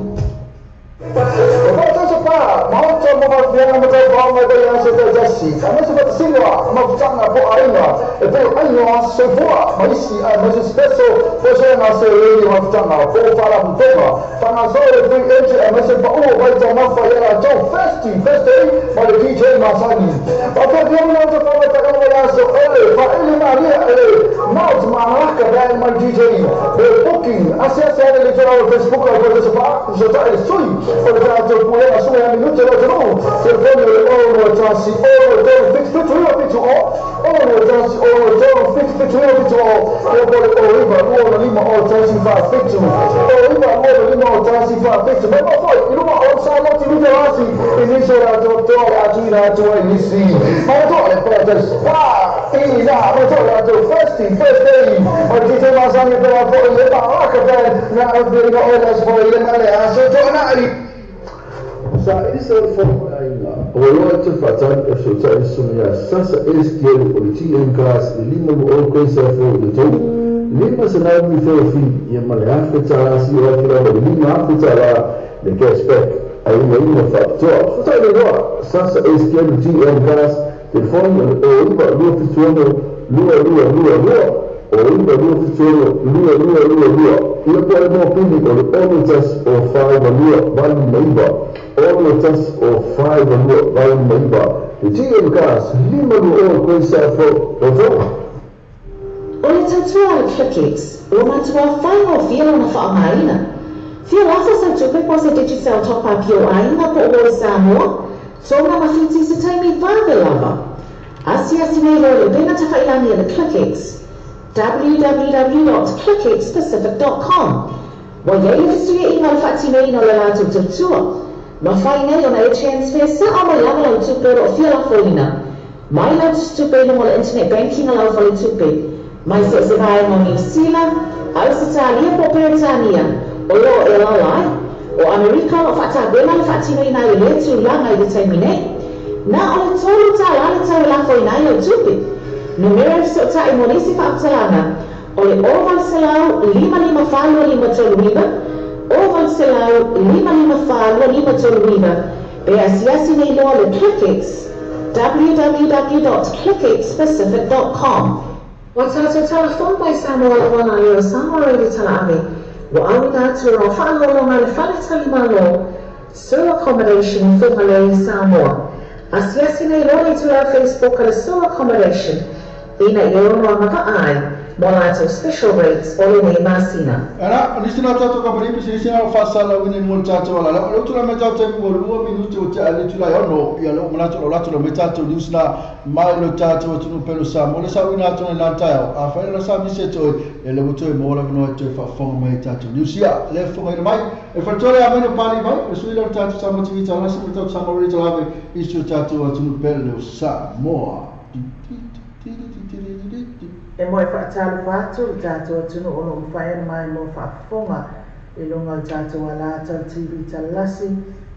O le tautua le ClickX, ua matua faigofie lona faaaogaina. Fia lafo sau tupe po o se Digicel top-up i ou aiga po o i Samoa, tona ma Fiti se taimi vave lava. Asiasi nei loa i le upega tafailagi a le ClickX, www.clickxpacific.com. Ua iai le fesuiaiga o le faatinoina o le latou tautua. Mafai nei ona e transfer sao mai lava lau tupe o loo fia lafoina. Mai lau tupe i luga o le internet banking a lau faletupe. Mai so o se vaega o Niu Sila, Ausetalia po o Peretania, o loo e alala ai, o Amerika O loo faatapena le faatinoina ai o lea tulaga i le taimi nei. Na o le $3 le tau e lafoina ai lau tupe. Numera e fesootai mo nisi faamatalaga o le 0 800 554 239, 0 800 554 239, pe asiasi nei loa le ClickX, www.clickxpacific.com. Ua tatou talafono mai Samoa auala lea o Samoa Radio Talaave, ua auina atu e lau faalogologa le fale talimalo Sur Accommodation Fugalei Samoa. Asiasi nei loa le itulau Facebook a le Sur Accommodation ina ia ono agavaa ai mo latou special rates o lenei masina. Ana, nisi na tatou kamupani pisinisi na faasalalauina i luga o le tatou alala. O lea ua tulai mai tatou taimi ua 2 minute ua tea le itula e 6, ia lea ua manatu o lo o latou mai tatou news na mai lo tatou atunuu pele o Samoa. Le sauina atu nei lana taeao, afai la sa misi e toe, ia lea ua toe maua le avanoa e toe faafofoga mai ai tatou news. Ia, lea e fofogaina mai, e faletua le amai no pali mai, o le sui lea o le tatou Samoa TV Talasi ma le tatou Samoa Radio Talave i si o tatou atunuu pele o Samoa. E moe faatalofa atu le tatou atunuu o loo mafai ona maimoa faafofoga i luga o le tatou alata o le TV Talasi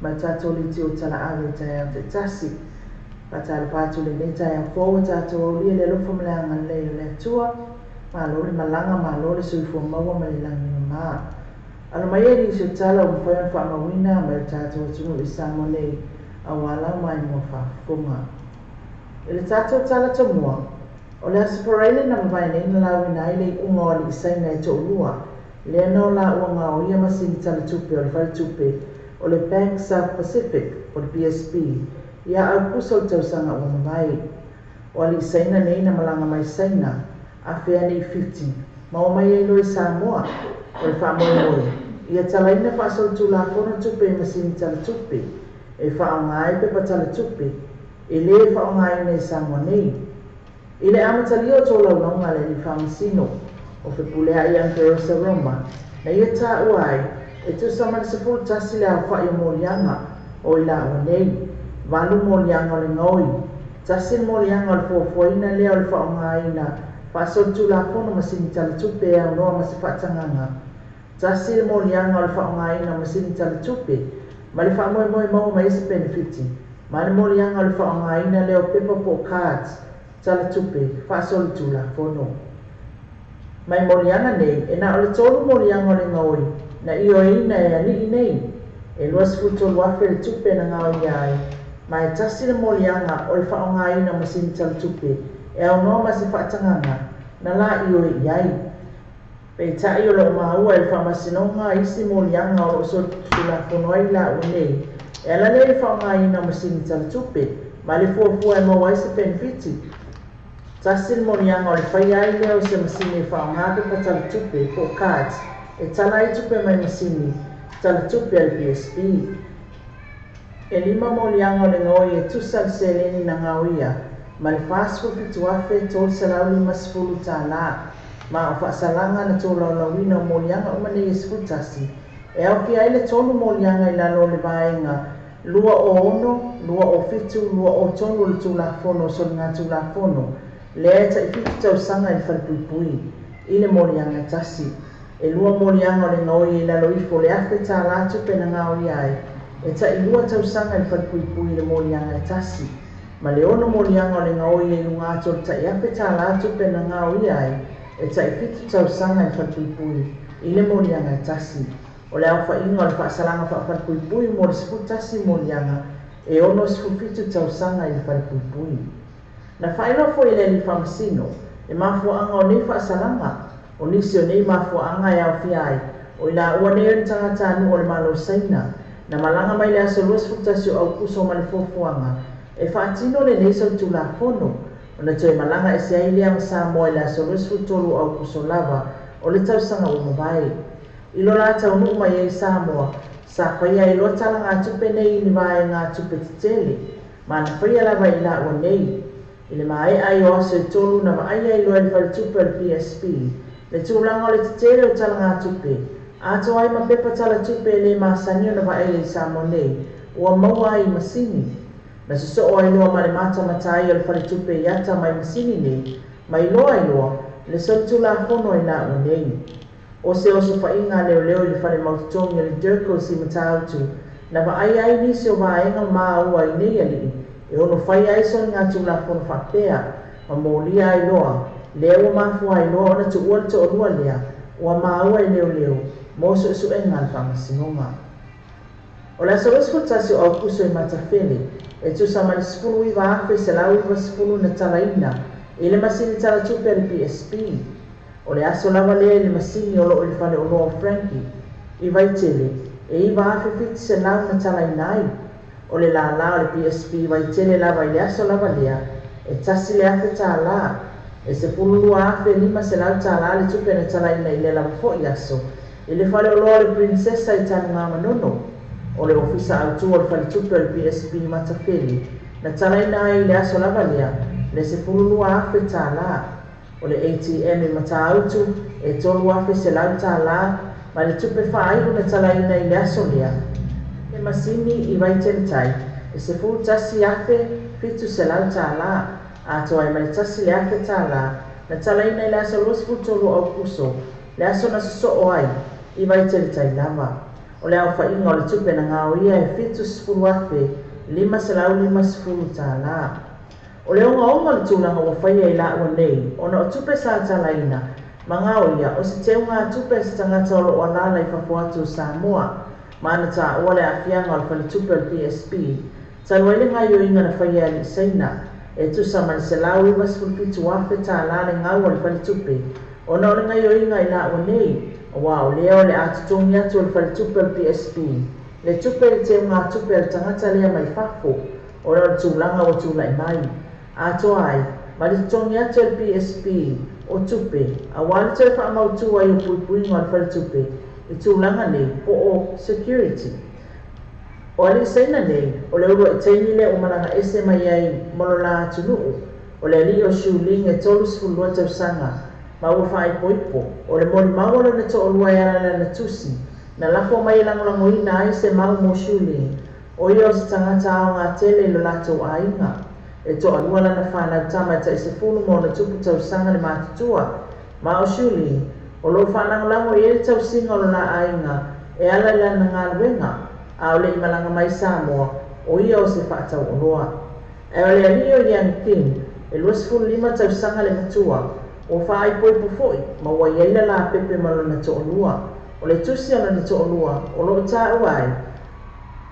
ma le tatou leitio talaave i taeao taitasi. Faatalofa atu lenei taeao fou ua tatou aulia le alofa ma le agalelei o le Atua. Malo le malaga, malo le soifua maua ma le lagi mama. Alo mai ai nisi o tala ua mafai ona faamauina mai le tatou atunuu i Samoa nei aua lau maimoa faafofoga. I le tatou tala tomua, o le Aso Faraile na mavae nei na lauina ai le iuga o alii Saina e toalua, lea na o laua gaoia masini talatupe o le faletupe o le Bank South Pacific po o le BSB ia Aukuso o le tausaga ua mavae. O alii Saina nei na malaga mai Saina, afea nei Fiti, ma omai ai loa i Samoa. O le faamoemoe, ia talaina faasolitulafono tupe i masini talatupe e faaaoga ai pepa talatupe e lē faaaogaina i Samoa nei. I le amatalia o tolaulauga a le alii faamasino o Fepuleai Angerosa Roma, na ia taua ai e tusa ma le 11 le aofa'i o moliaga o i laua nei, 8 moliaga o le gaoi, 1 le moliaga o le fuafuaina lea o le faaaogaina faasolitulafono masini talatupe e aunoa ma se faatagaga, 1 le moliaga o le faaaogaina o masini talatupe ma le faamoemoe maua mai ai se penefiti, ma le moliaga o le faaaogaina lea o pepa po o cards talatupe faasolitulafono. Mai moliaga nei, e na o le 3 moliaga o le gaoi na ioeina e alii nei, e 23,000 le tupe na gaoia ai, ma e 1 le moliaga o le faaaogaina o masini talatupe e aunoa ma se faatagaga na la ioe i ai. Peitai o loo maua e le faamasinoga isi moliaga o loo solitulafono ai laua nei, e ala lea i le faaaogaina o masini talatupe ma le fuafua e maua ai se penefiti. 1 le moliaga o le faia ai lea o se masini e faaaoga pepa talatupe po o cards e tala ai tupe mai masini talatupe a le BSB. E 5 moliaga o le gaoi e tusa le seleni na gaoia ma le $47,350, ma o faasalaga na tolaulauina o moliaga uma nei e 11 e aofia ai le 3 moliaga i lalo o le vaega 206, 207, 203 o le Tulafono o Soligatulafono lea e tai 7 tausaga i le falepuipui i le moliaga e 1. E 2 moliaga o le gaoi i lalo ifo o le $1,000 tupe na gaoia ai e tai 2 tausaga i le falepuipui i le moliaga e 1, ma le 6 moliaga o le gaoi e luga atu o le tai $1,000 tupe na gaoia ai e tai 7 tausaga i le falepuipui i le moliaga e 1. O le aofaiga o le faasalaga faafalepuipui mo le 11 moliaga e 67 tausaga i le falepuipui. Na faailoa foi e le alii faamasino le mafuaaga o nei faasalaga. O nisi o nei mafuaaga e aofia ai o i laua nei o ni tagatanuu o le Malo Saina na malaga mai le aso 21 o Aukuso ma le fuafuaga e faatino lenei solitulafono, ona toe malaga ese ai lea ma Samoa i le aso 23 o Aukuso lava o le tausaga ua mavae. I lo la taunuu mai ai Samoa, sa faia ai loa talagatupe nei i ni vaega tupe tetele, ma na faia lava i laua nei. I le maea ai o aso e 3 na vaaia ai loa i le faletupe o le BSB le tulaga o le tetele o talagatupe, atoa ai ma pepa talatupe e lē masani ona vaaia i Samoa nei ua maua ai i masini. Na sosoo ai loa ma le matamata ai o le faletupe i ata mai masini nei, ma iloa ai loa le solitulafono ai laua nei. O se osofaiga a leoleo i le fale mautotogi o le Dirkos i Matautu na vaaia ai nisi o vaega maua i nei alii e ono faia ai soligatulafono faapea ma molia ai loa lea ua mafua ai loa ona tuua le toalua lea ua maua e leoleo mo suesuega a le faamasinoga. O le aso 21 o Aukuso i Matafele e tusa ma le 19,190 na talaina i le masini talatupe a le PSP. O le aso lava lea i le masini o loo i le faleoloa o Frankie i Vaitele e 9,700 na talaina ai. O le lālā o le PSP Vaitele lava i le aso lava lea e $1,000. E $12,500 le tupe na talaina i lea lava fo'i aso i le faleoloa o le Princessa i Tanugamanono. O le ofisa autū o le faletupe o le PSP Matafele na talaina ai i le aso lava lea le $12,000. O le ATM i Matautu e $3,100 ma le tupe faaiu na talaina i le aso lea. Le masini i Vaitele-tai e $11,700 atoa ai ma le $1,000 na talaina i le aso 23 o Aukuso, le aso na sosoo ai i Vaitele-tai lava. O le aofaiga o le tupe na gaoia e $70,550. O le ogaoga o le tulaga ua faia i laua nei ona o tupe sa talaina ma gaoia o se teugatupe a se tagata o loo alaala i fafo atu o Samoa ma na taua le aafiaga o le faletupe o le PSP talu ai le gaoioiga na faia e alii Saina e tusa ma le $197,000 le gau a le faletupe ona o le gaoioiga i laua nei auā o lea o le a totogi atu e le faletupe o le PSP le tupe i le teugatupe a le tagata lea mai fafo ona o le tulaga ua tulai mai atoa ai ma le totogi atu e le PSP o tupe auā le toe faamautū ai o puipuiga o le faletupe i tulaga nei po o security. O alii Saina nei o le uluai taimi lea ua malaga ese mai ai ma lo la atunuu. O le alii o Shuling e 32 tausaga ma ua faaipoipo. O le molimau a lona toalua e ala i lana tusi na lafo mai e lagolagoina ai se mau mo Shuling, o ia o se tagata aoga tele i lo latou aiga. E toalua lana fanau tama e tai 10 ma ona tupu tausaga le matutua, ma o Shuling o loo faalagolago i ai le tausiga o lo la aiga e ala i lana galuega, a o le'i malaga mai Samoa o ia o se faatauoloa. Ae o le alii o Yang Ping e 25 tausaga le matua ua faaipoipo fo'i ma ua i ai le lapepe ma lona toalua. O le tusi a lona toalua o loo taua ai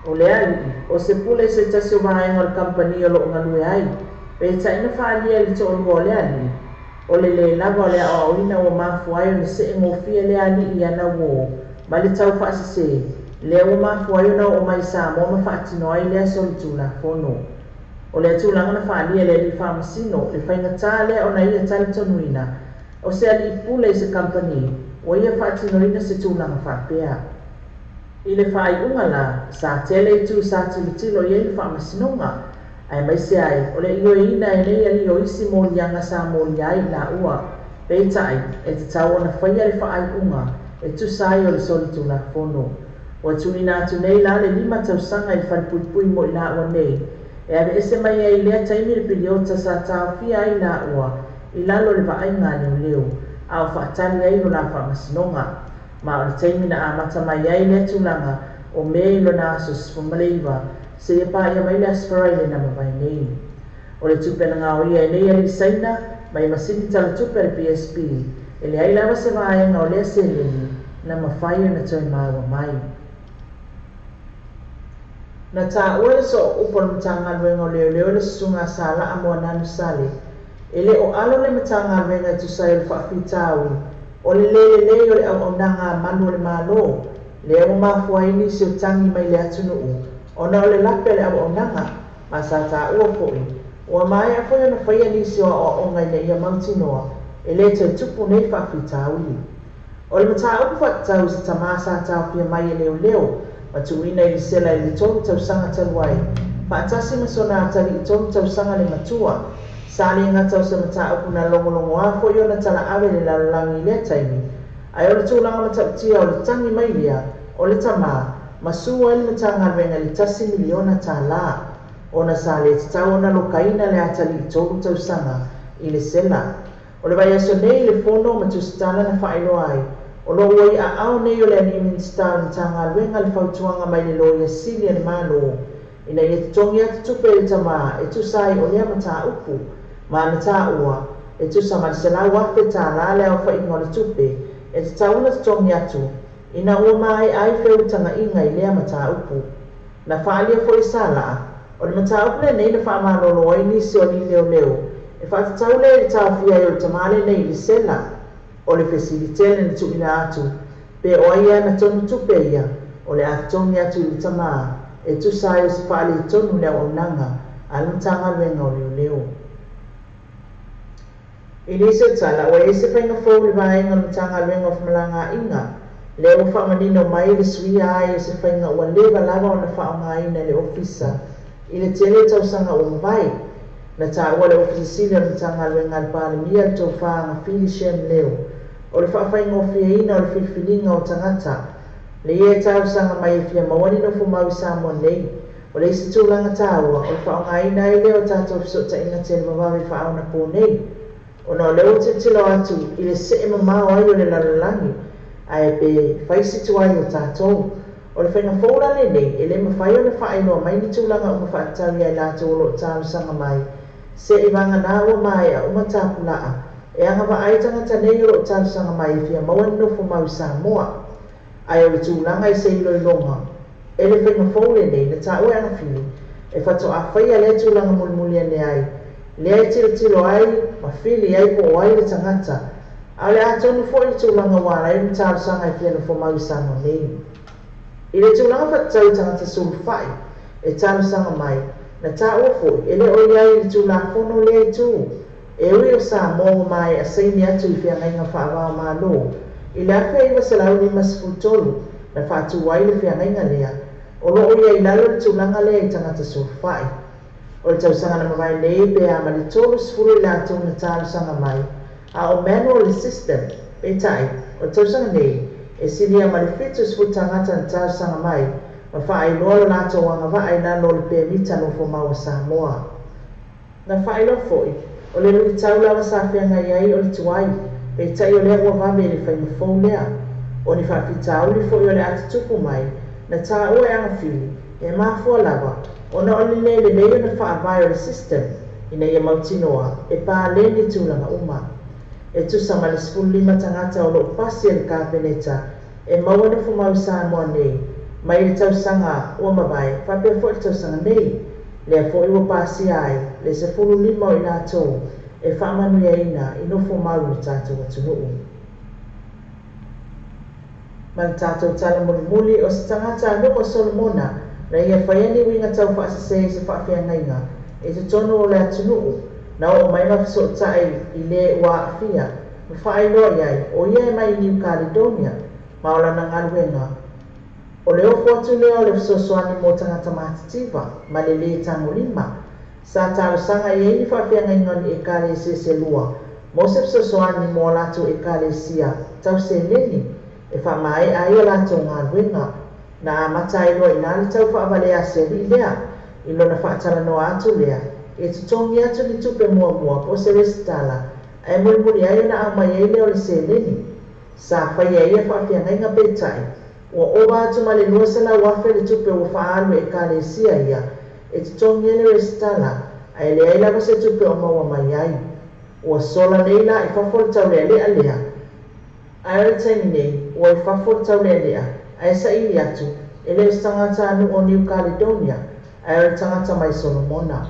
o le alii o se pule i se tasi o vaega o le kamupani o loo galue ai. Peitai na faaalia i le toalua o le alii o le lē lava o le aoaoina ua mafua ai ona see gofie lea alii i ana uō ma le tau faasesē lea ua mafua ai ona oo mai Samoa ma faatino ai lea solitulafono. O lea tulaga na faaalia e le alii faamasino le faigatā lea ona ia talitonuina o se alii pule i se kamupani ua ia faatinoina se tulaga faapea. I le faaiuga la, sa tele itu sa tilotilo i ai le faamasinoga, aemaise ai o le ioeina e nei alii o isi moliaga sa molia ai i laua. Peitai, e tatau ona faia le faaiuga e tusa ai o le solitulafono. Ua tuuina atu nei la le 5 tausaga i le falepuipui mo i laua nei, e aveese mai ai i lea taimi le piliota sa taofia ai laua i lalo o le vaaiga a leoleo, a o faatali ai lo la faamasinoga. Ma o le taimi na amata mai ai lea tulaga o Me i lona aso 19 seia paia mai le Aso Faraile na mavae nei. O le tupe na gaoia e nei alii Saina mai masini talatupe a le PSP e leai lava se vaega o lea seleni na mafai ona toe maua mai. Na taua le sooupu o le Matagaluega o Leoleo le susuga a Salaa Moananu Sale e le o alo le Matagaluega e tusa ai o le faafitauli o le lē lelei o le auaunaga a malu o le Malo lea ua mafua ai nisi o tagi mai le atunuu ona o le lape o le auaunaga ma sa taua fo'i ua maea foi ona faia nisi o aoaoga ina ia mautinoa e lē toe tupu nei faafitauli. O le mataupu faatatau i se tamā sa taofia mai e leoleo ma tuuina i le sela i le 3 tausaga talu ai faatasi ma sona atalii 3 tausaga le matua sa le gata o se mataupu na logologoā fo'i ona talaave i le lalolagi i lea taimi ae o le tulaga matautia o le tagi mai lea o le tamā ma sua ai le Matagaluega i le $1 miliona ona sa le tatau ona lokaina le atalii 3 tausaga i le sela. O le vaiaso nei i le fono ma tusitala na faailoa ai O loo ua i aao nei o le alii Minisita o le Matagaluega le fautuaga mai le Loia Sili a le Malo ina ia totogi atu tupe i le tamā e tusa ai o lea mataupu, ma na taua e tusa ma le $100,000 le aofaiga o le tupe e tatau ona totogi atu ina ua maea ai feutagaiga i lea mataupu. Na faaalia foi e Salaa, o le mataupu lenei na faamalolo ai nisi o alii leoleo e faatatau lea i le taofia ai o le tamā lenei i le sela. O le fesili tele na tuuina atu, pe o ai e ana tonu tupe ia o le a totogi atu i le tamā e tusa ai o se faaletonu le auaunaga a le Matagaluega o Leoleo. I nisi o tala, ua i ai se faiga fou i le vaega o le Matagaluega o Femalagaaiga, lea ua faamanino mai le suia ai o se faiga ua leva lava ona faaaogaina e le Ofisa i le tele o tausaga ua mavae. Na taua le Ofisa Sili o le Matagaluega a le Palemia le Tofa Agafili Shem Leo, o le faafaigofieina o le filifiliga o tagata leia e talosaga mai e fia maua ni nofomau i Samoa nei. O le isi tulaga taua, o le faaaogaina ai lea o tatou fesootaiga televavave faaonapō nei, ona o lea ua tilotilo atu i le see mamao ai o le lalolagi, ae pe fai si tuai o tatou. O le faiga fou la lenei, e le mafai ona faailoa mai ni tulaga uma faatatau ia i latou o lo o talosaga mai, seivagana ua maea uma tapulaa e agavaa ai tagata nei o lo o talosaga mai e fia maua ni nofomau i Samoa. Ae o le tulaga i se iloiloga e le faiga fou lenei na taua e Agafili e faatoa faia lea tulaga mulimuli ane ai, lea e tilotilo ai ma fili ai po o ai le tagata, a o le a tonu foi le tulaga ua ala ai ona talosaga e fia nofomau i Samoa nei. I le tulaga faatatau i tagata sulufai e talosaga mai, na taua foi e le o i ai i le Tulafono lea itu, e ui o Samoa ua maea saini atu i feagaiga faava-o-Malo i le 1953 na faatu ai le feagaiga lea, o lo o i ai lalo le tulaga lea i tagata sulufai. O le tausaga na mavae nei pe a ma le 30 i latou na talosaga mai, a o manual le system, peitai, o le tausaga nei, e silia ma le 70 tagata na talosaga mai ma faailoa lo latou agavaa i lalo o le pemita nofomau a Samoa. Na faailoa foi, o le luitau lava sa feagai ai o le tuai, peitai o lea ua vave i le faiga fou lea. O ni faafitauli foi o le a tutupu mai, na taua e Agafili, e mafua lava ona o le le lelei ona faavae o le system ina ia mautinoa e paleni tulaga uma. E tusa ma le 15 tagata o lo o pasi e le Kapeneta e maua nofomau i Samoa nei mai le tausaga ua mavae faapea foi le tausaga nei, lea foi ua pasia ai le 15 o i latou e faamanuiaina i nofomau i le tatou atunuu. Ma le tatou tala mulimuli, o se tagata a nuu o Solomona na ia faia ni uiga taufaasese i se faafeagaiga i totonu o le atunuu, na oo mai ma fesootai i le ua aafia ma faailoa i ai o ia e mai i New Caledonia ma o lana galuega o le ofo atu lea o le fesoasoani mo tagata matitiva ma le lē tagolima. Sa talosaga i ai ni faafeagaiga o ni Ekalesia se lua mo se fesoasoani mo a latou Ekalesia tau seleni e faamaea ai a latou galuega. Na amata ai loa i ina le tau faavalea a se alii lea i lona faatalanoa atu lea e totogi atu ni tupe muamua po o se resitala ae mulimuli ai ona aumai ai lea o le seleni. Sa faia e ia faafeagaiga peitai ua ova atu ma le $200,000 le tupe ua faaalu e Ekalesia ia e totogi ai le resitala ae leai lava se tupe o maua mai ai. Ua sola nei la i fafo le taulealea lea. Ae o le taimi nei, ua i fafo le taulealea ae saili atu e le o se tagata a nuu o New Caledonia ae o le tagata mai Solomona.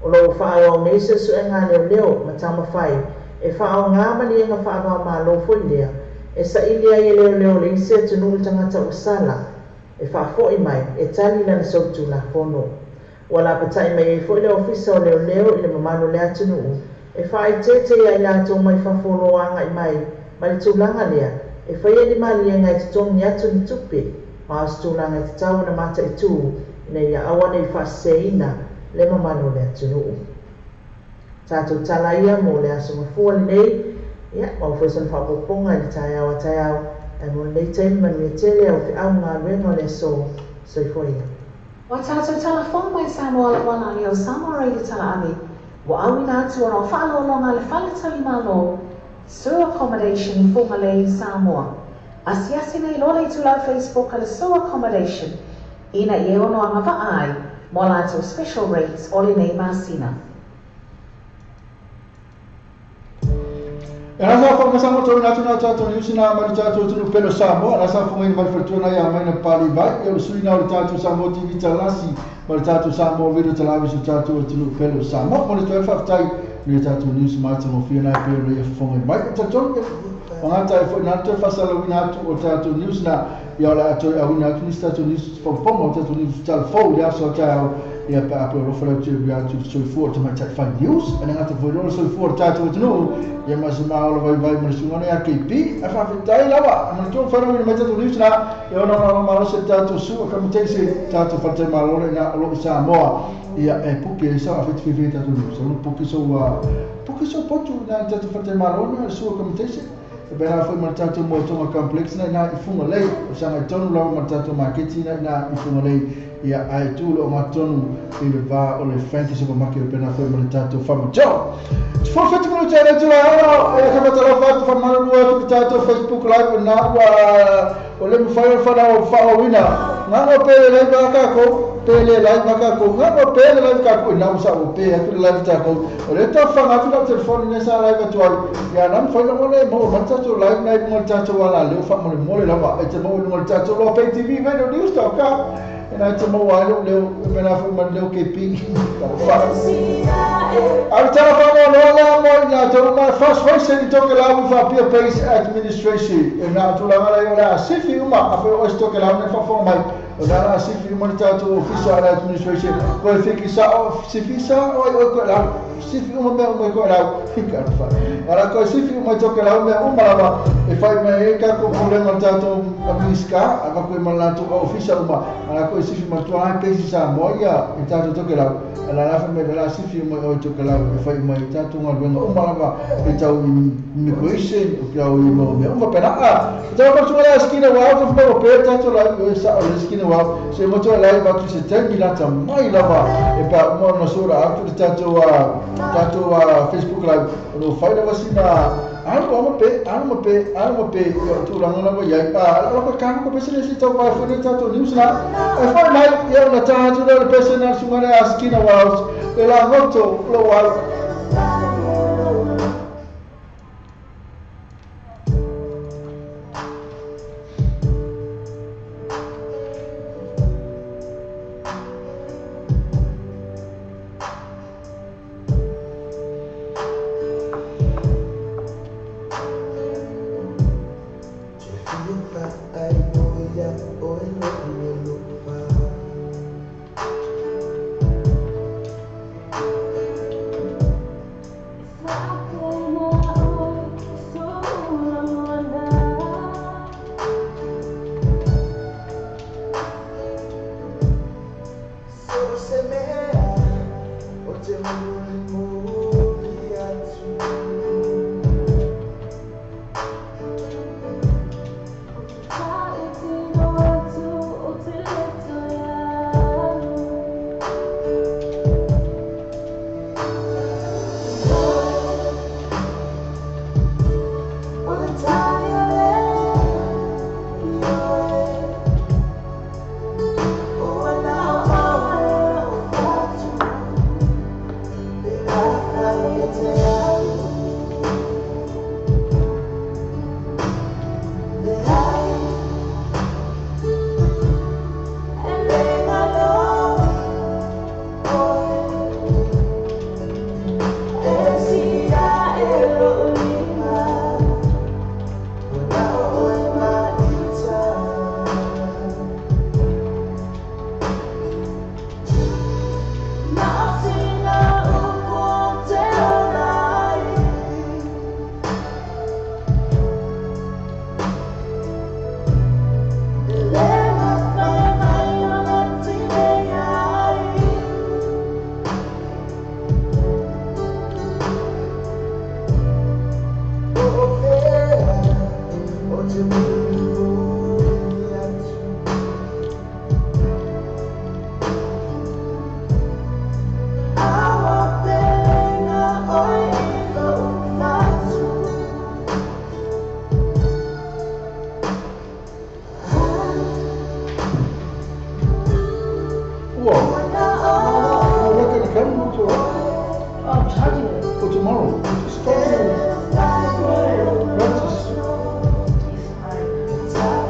O lo o faaauau nei suesuega a leoleo ma taumafai e faaaoga maliega faava-o-Malo foi lea e saili ai e leoleo le isi atunuu le tagata ua sala e faafoi mai e tali lana solitulafono. Ua lapatai mai ai foi le Ofisa o Leoleo i le mamalu o le atunuu e faaeteete ia i latou mai fafo o lo o agai mai ma le tulaga lea e faia ni maliega e totogi atu ni tupe ma o se tulaga e tatau ona mataitu ina ia aua ne i faaseseina le mamalu o le atunuu. Tatou tala ia mo le aso mafua lenei, ia, maua foi sona faaopoopoga i le taeao a taeao, ae mo lenei taimi manuia tele au feau ma galuega o le aso. Soifua ia. Ua tatou tala fou mai Samoa lava la leo Samoa Radio Tala Ave ua auina atu ona o faaaloaloga a le Fale Tali Malo Sur Accommodation i Fugalei, Samoa. Asiasi nei loa le itulau Facebook a le Soul Accommodation ina ia ono agava'a ai mo a latou special rates o lenei masina. E lasa whakamasanga tō ina tuna tātou ni usina mai le tātou tunu pelo Samoa, lasa whangai mai whatua nei a mai na pali vai, e o sui na o le tātou Samoa TV talasi, ma le tātou Samoa Radio talavi su tātou tunu pelo Samoa. Mo le toi whaftai, le tātou news māta mo whia nai peo le whangai mai. E tātou, wangata e whai nā toi whasalawina atu o tātou news na, ia o la atu awina atu nisi tātou news whamponga o tātou news talafou le aso tāu, ia pa apo alofa lau te ua atu soifua o te mai tai whai news, ane ngata voi loa soifua o tātou atunuu, ia ma se maola vai vai ma le sunga nei a KP, a whawhitai lava, a mana tō whanau ina mai tātou news na, e ona ona malo se tātou su, a kamatei se tātou whantai malole ina o loo i Samoa, ia e puke e sa a whiti tātou news, alo puke so puke so potu ina tātou whantai malole na su a kamatei se, e pēnā foi ma le tātou moetonga complex na ina i funga lei, o sanga i tonu lava ma le tātou maketi na ina i funga lei, ia ai tū le o matonu i le vā o le Frankie Supermarket o pēnā foi ma le tātou whama tau. Te 4:50 minuti a le tula ana, e ka matala whatu whamanalua atu ki tātou Facebook Live o nā ua o le mwhai o whanau o whaawina. Ngā pēle live a kākou, pēle live a kākou, ngā pēle live kākou, i nā usa o pē atu le live tākou. O le tau whanga atu lau telefoni nei sa live atu ai. Ia nā mwhai na mone, mo o tātou live nei lunga le tātou ala leo wha mole mole lava. E te mo lunga le tātou loa pay TV radio news tau kā. E nā te mau ai leo, mena fui man leo KP. Au tala whanau loa lea mo i nā tau mai first voice i toke lau i whapia Base Administration. E nā tūlanga lai o lea sifi uma, a whai o toke lau nei whawhanga mai. O nā nā sifi uma ni tātou officer ala administration. Koe whiki sa o, sifi sa o ai oi koe lau. Sifi uma mea uma i koe lau. Hika whai. Ara koe sifi uma i toke lau mea uma lava. E whai mai e kako pulenga tātou administka, a koe mana lātou officer uma. Ara koe sifi matua ai pesi sa moa ia i tātou toke lau. Ala la whai mai la sifi uma i oi toke lau. E whai mai tātou ngā ruenga uma lava. E tau immigration, o kia o i mau mea uma pena. E tau matua lea skina wau, te whai o pēr tātou lau, e sa o le skina wau. Se matua lai watu se tengi lata mai lava. E pā uma na sora atu le tātou tātou Facebook Live. O no whai lava sina anu ama pe, anu ma pe, anu ma pe, ia o tūranga lava iai. Ala koe kānga ko pese le si tau vai whai tātou news na. E whai mai, ia o na tātou leo le pese na sungane a skina wau. E la ngoto, lo wau. it's all right. I'm charging it. For tomorrow. Just stop it. No, just... It's fine.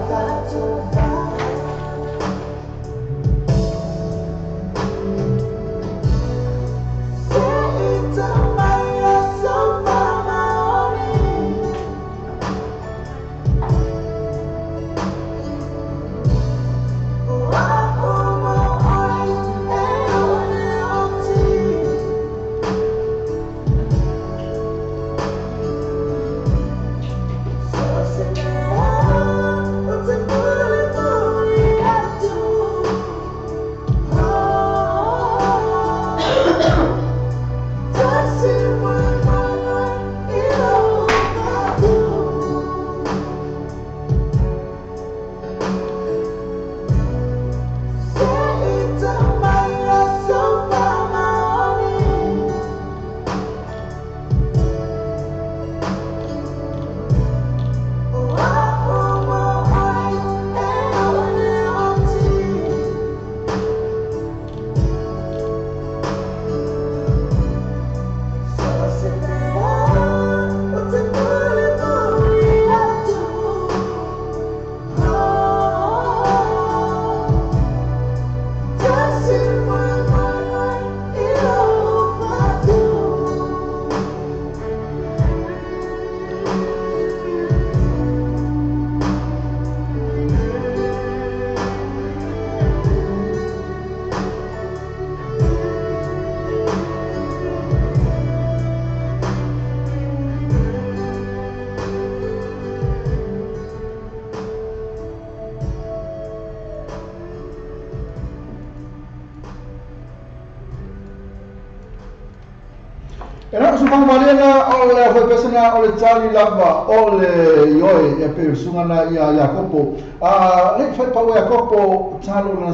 Maria o le foi pesena o le tali lava o le ioi e pe sunga na ia Iakopo a le foi pa Iakopo talo na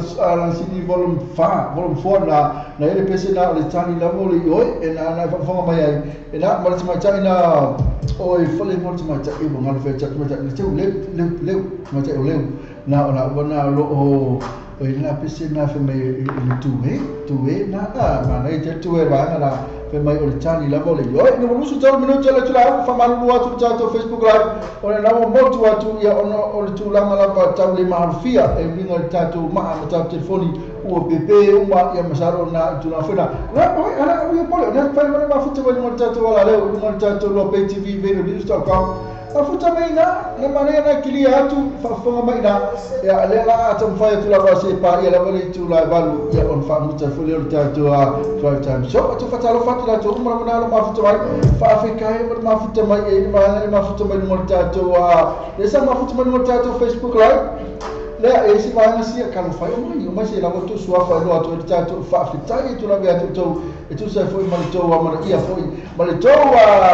sini volume 5 volume 4 na na ele pesena o le tali lava o le ioi e na na fonga mai ai e na mo le mai tai na o e fale mo le mai tai mo ngalo fe chat mai tai le le le mai tai o le na o na na lo o o na pesena fe mai le tu e na a ma na te tu e va na fe mai o le tani lava o le ioi no musu tau minutu le tula fa malu atu tatou Facebook live o le nawa motu atu ia ono o le tulaga lava tau le mahalofia e uiga le tatou maa ma tatou telefoni ua pepe uma ia masalo na tulaga foi na ala ia pole na fai mai mafuta mai mo tatou ala leo mo tatou lo pay tv video news.com mafuta mai na na manaia na kilia atu faafofoga mai na ia lea la atamafai atu lava se pa ia lava le itula e valu ia ona faamuta foi lea o le tatou drive time show atu faatalofa atu latou uma lava na lo mafuta mai faafekai ma le mafuta mai e le vaega le mafuta mai mo le tatou le sa mafuta mai mo le tatou Facebook live lea e se vaega sia kalofai o mai se lava tu suafa lo atu le tatou faafetai atu lava ia tou e tusa foi ma le tou amanaia foi ma le tou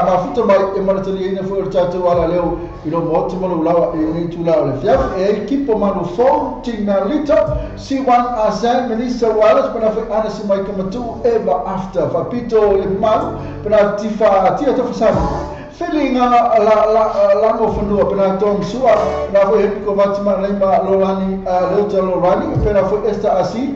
mafuta mai e manataliaina foi o le tatou ala leo i lo maota ma lou lawa e lenei tula o le fiafi e ai kipo manufou Tina Lito C1 Azan Melissa Wallace pena foi Ana Simaika Matu Ever After Fapito le Malu pena Tifa Tia Tofasani Feeling la la mo fanua pena Tom Sua pena foi Henrico Vatima Lima Lolani Leuta Lolani pena foi Esther Asi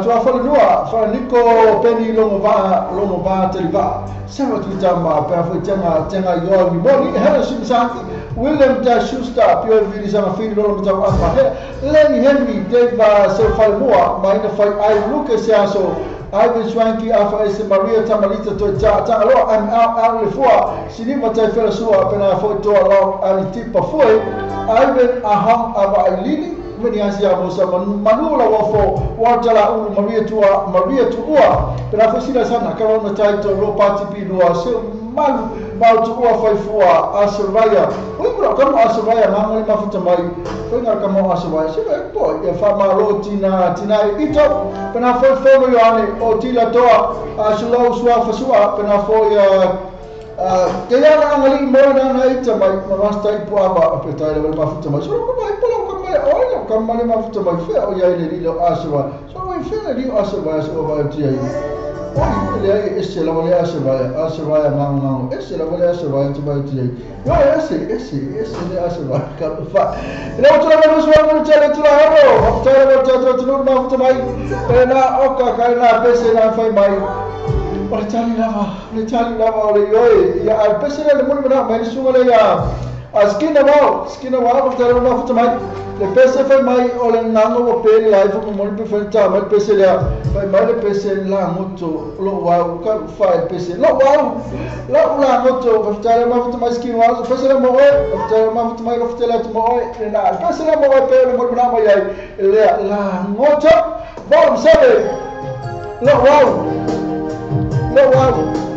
tua falenua faleniko Penny Longova Teliva Sarah Tuitama pena foi Tenga Ioa Mimoni Helen Simsaki William Da Schuster Pio Vili Sanga Fili Lolo Matau Ama Lenny Henry Dave Seufalemua Maina Fai Ai Lucas Seaso Ivan Swanky Afa Ese Maria Tamalita Toi Tangaloa M.L. Lefua Sinima Taifela Sua pena foi Toa Lau Ali Tipa Foi Ivan Ahang Ava Ailini Meniasia Mosa Manula Wafo Waltala Ulu Maria Tuua pena foi Sila Sana Kawa Matai To Ropati Pilua Seu Malu Mau Tuua Faifua Asaraya Oi kura kamo Asaraya ngā le mafuta mai Foi ngā kamo Asaraya Se vai po ia whamalo tina ito pena foi fono Ioane o tila toa Asulau sua fasua pena foi te ana angali mo na ita mai ma masta ipu ava pe tai le mafuta mai so ko mai polo ko mai o le ka mai mafuta mai fe o ia le lilo Asaraya so o fe le lilo Asaraya so va ti ai o le ai ese la le Asaraya Asaraya ngang ese la le Asaraya ti vai ti ai yo ese le Asaraya ka fa le o tla mo so mo tla tla ro o tla mo tla tla no mafuta mai na o ka ka na pese na fai mai. O le tali lava, le tali lava o le ioe. Ia, a pese le muli mana mai le suga le ia. A skina wau, ko tali ma futa mai. Le pese fai mai o le nganga o pele lai fo mo pe fai ta mai pese le fai mai le pese la ngoto lo wau ka fai pese lo wau la la ngoto fa tali ma futa mai skina wau pese le mo oi fa ma futa mai lo futa le mo oi na pese le mo oi pe le muli mana mai ai le la ngoto. Volume 7. Lo wau. Lo wau.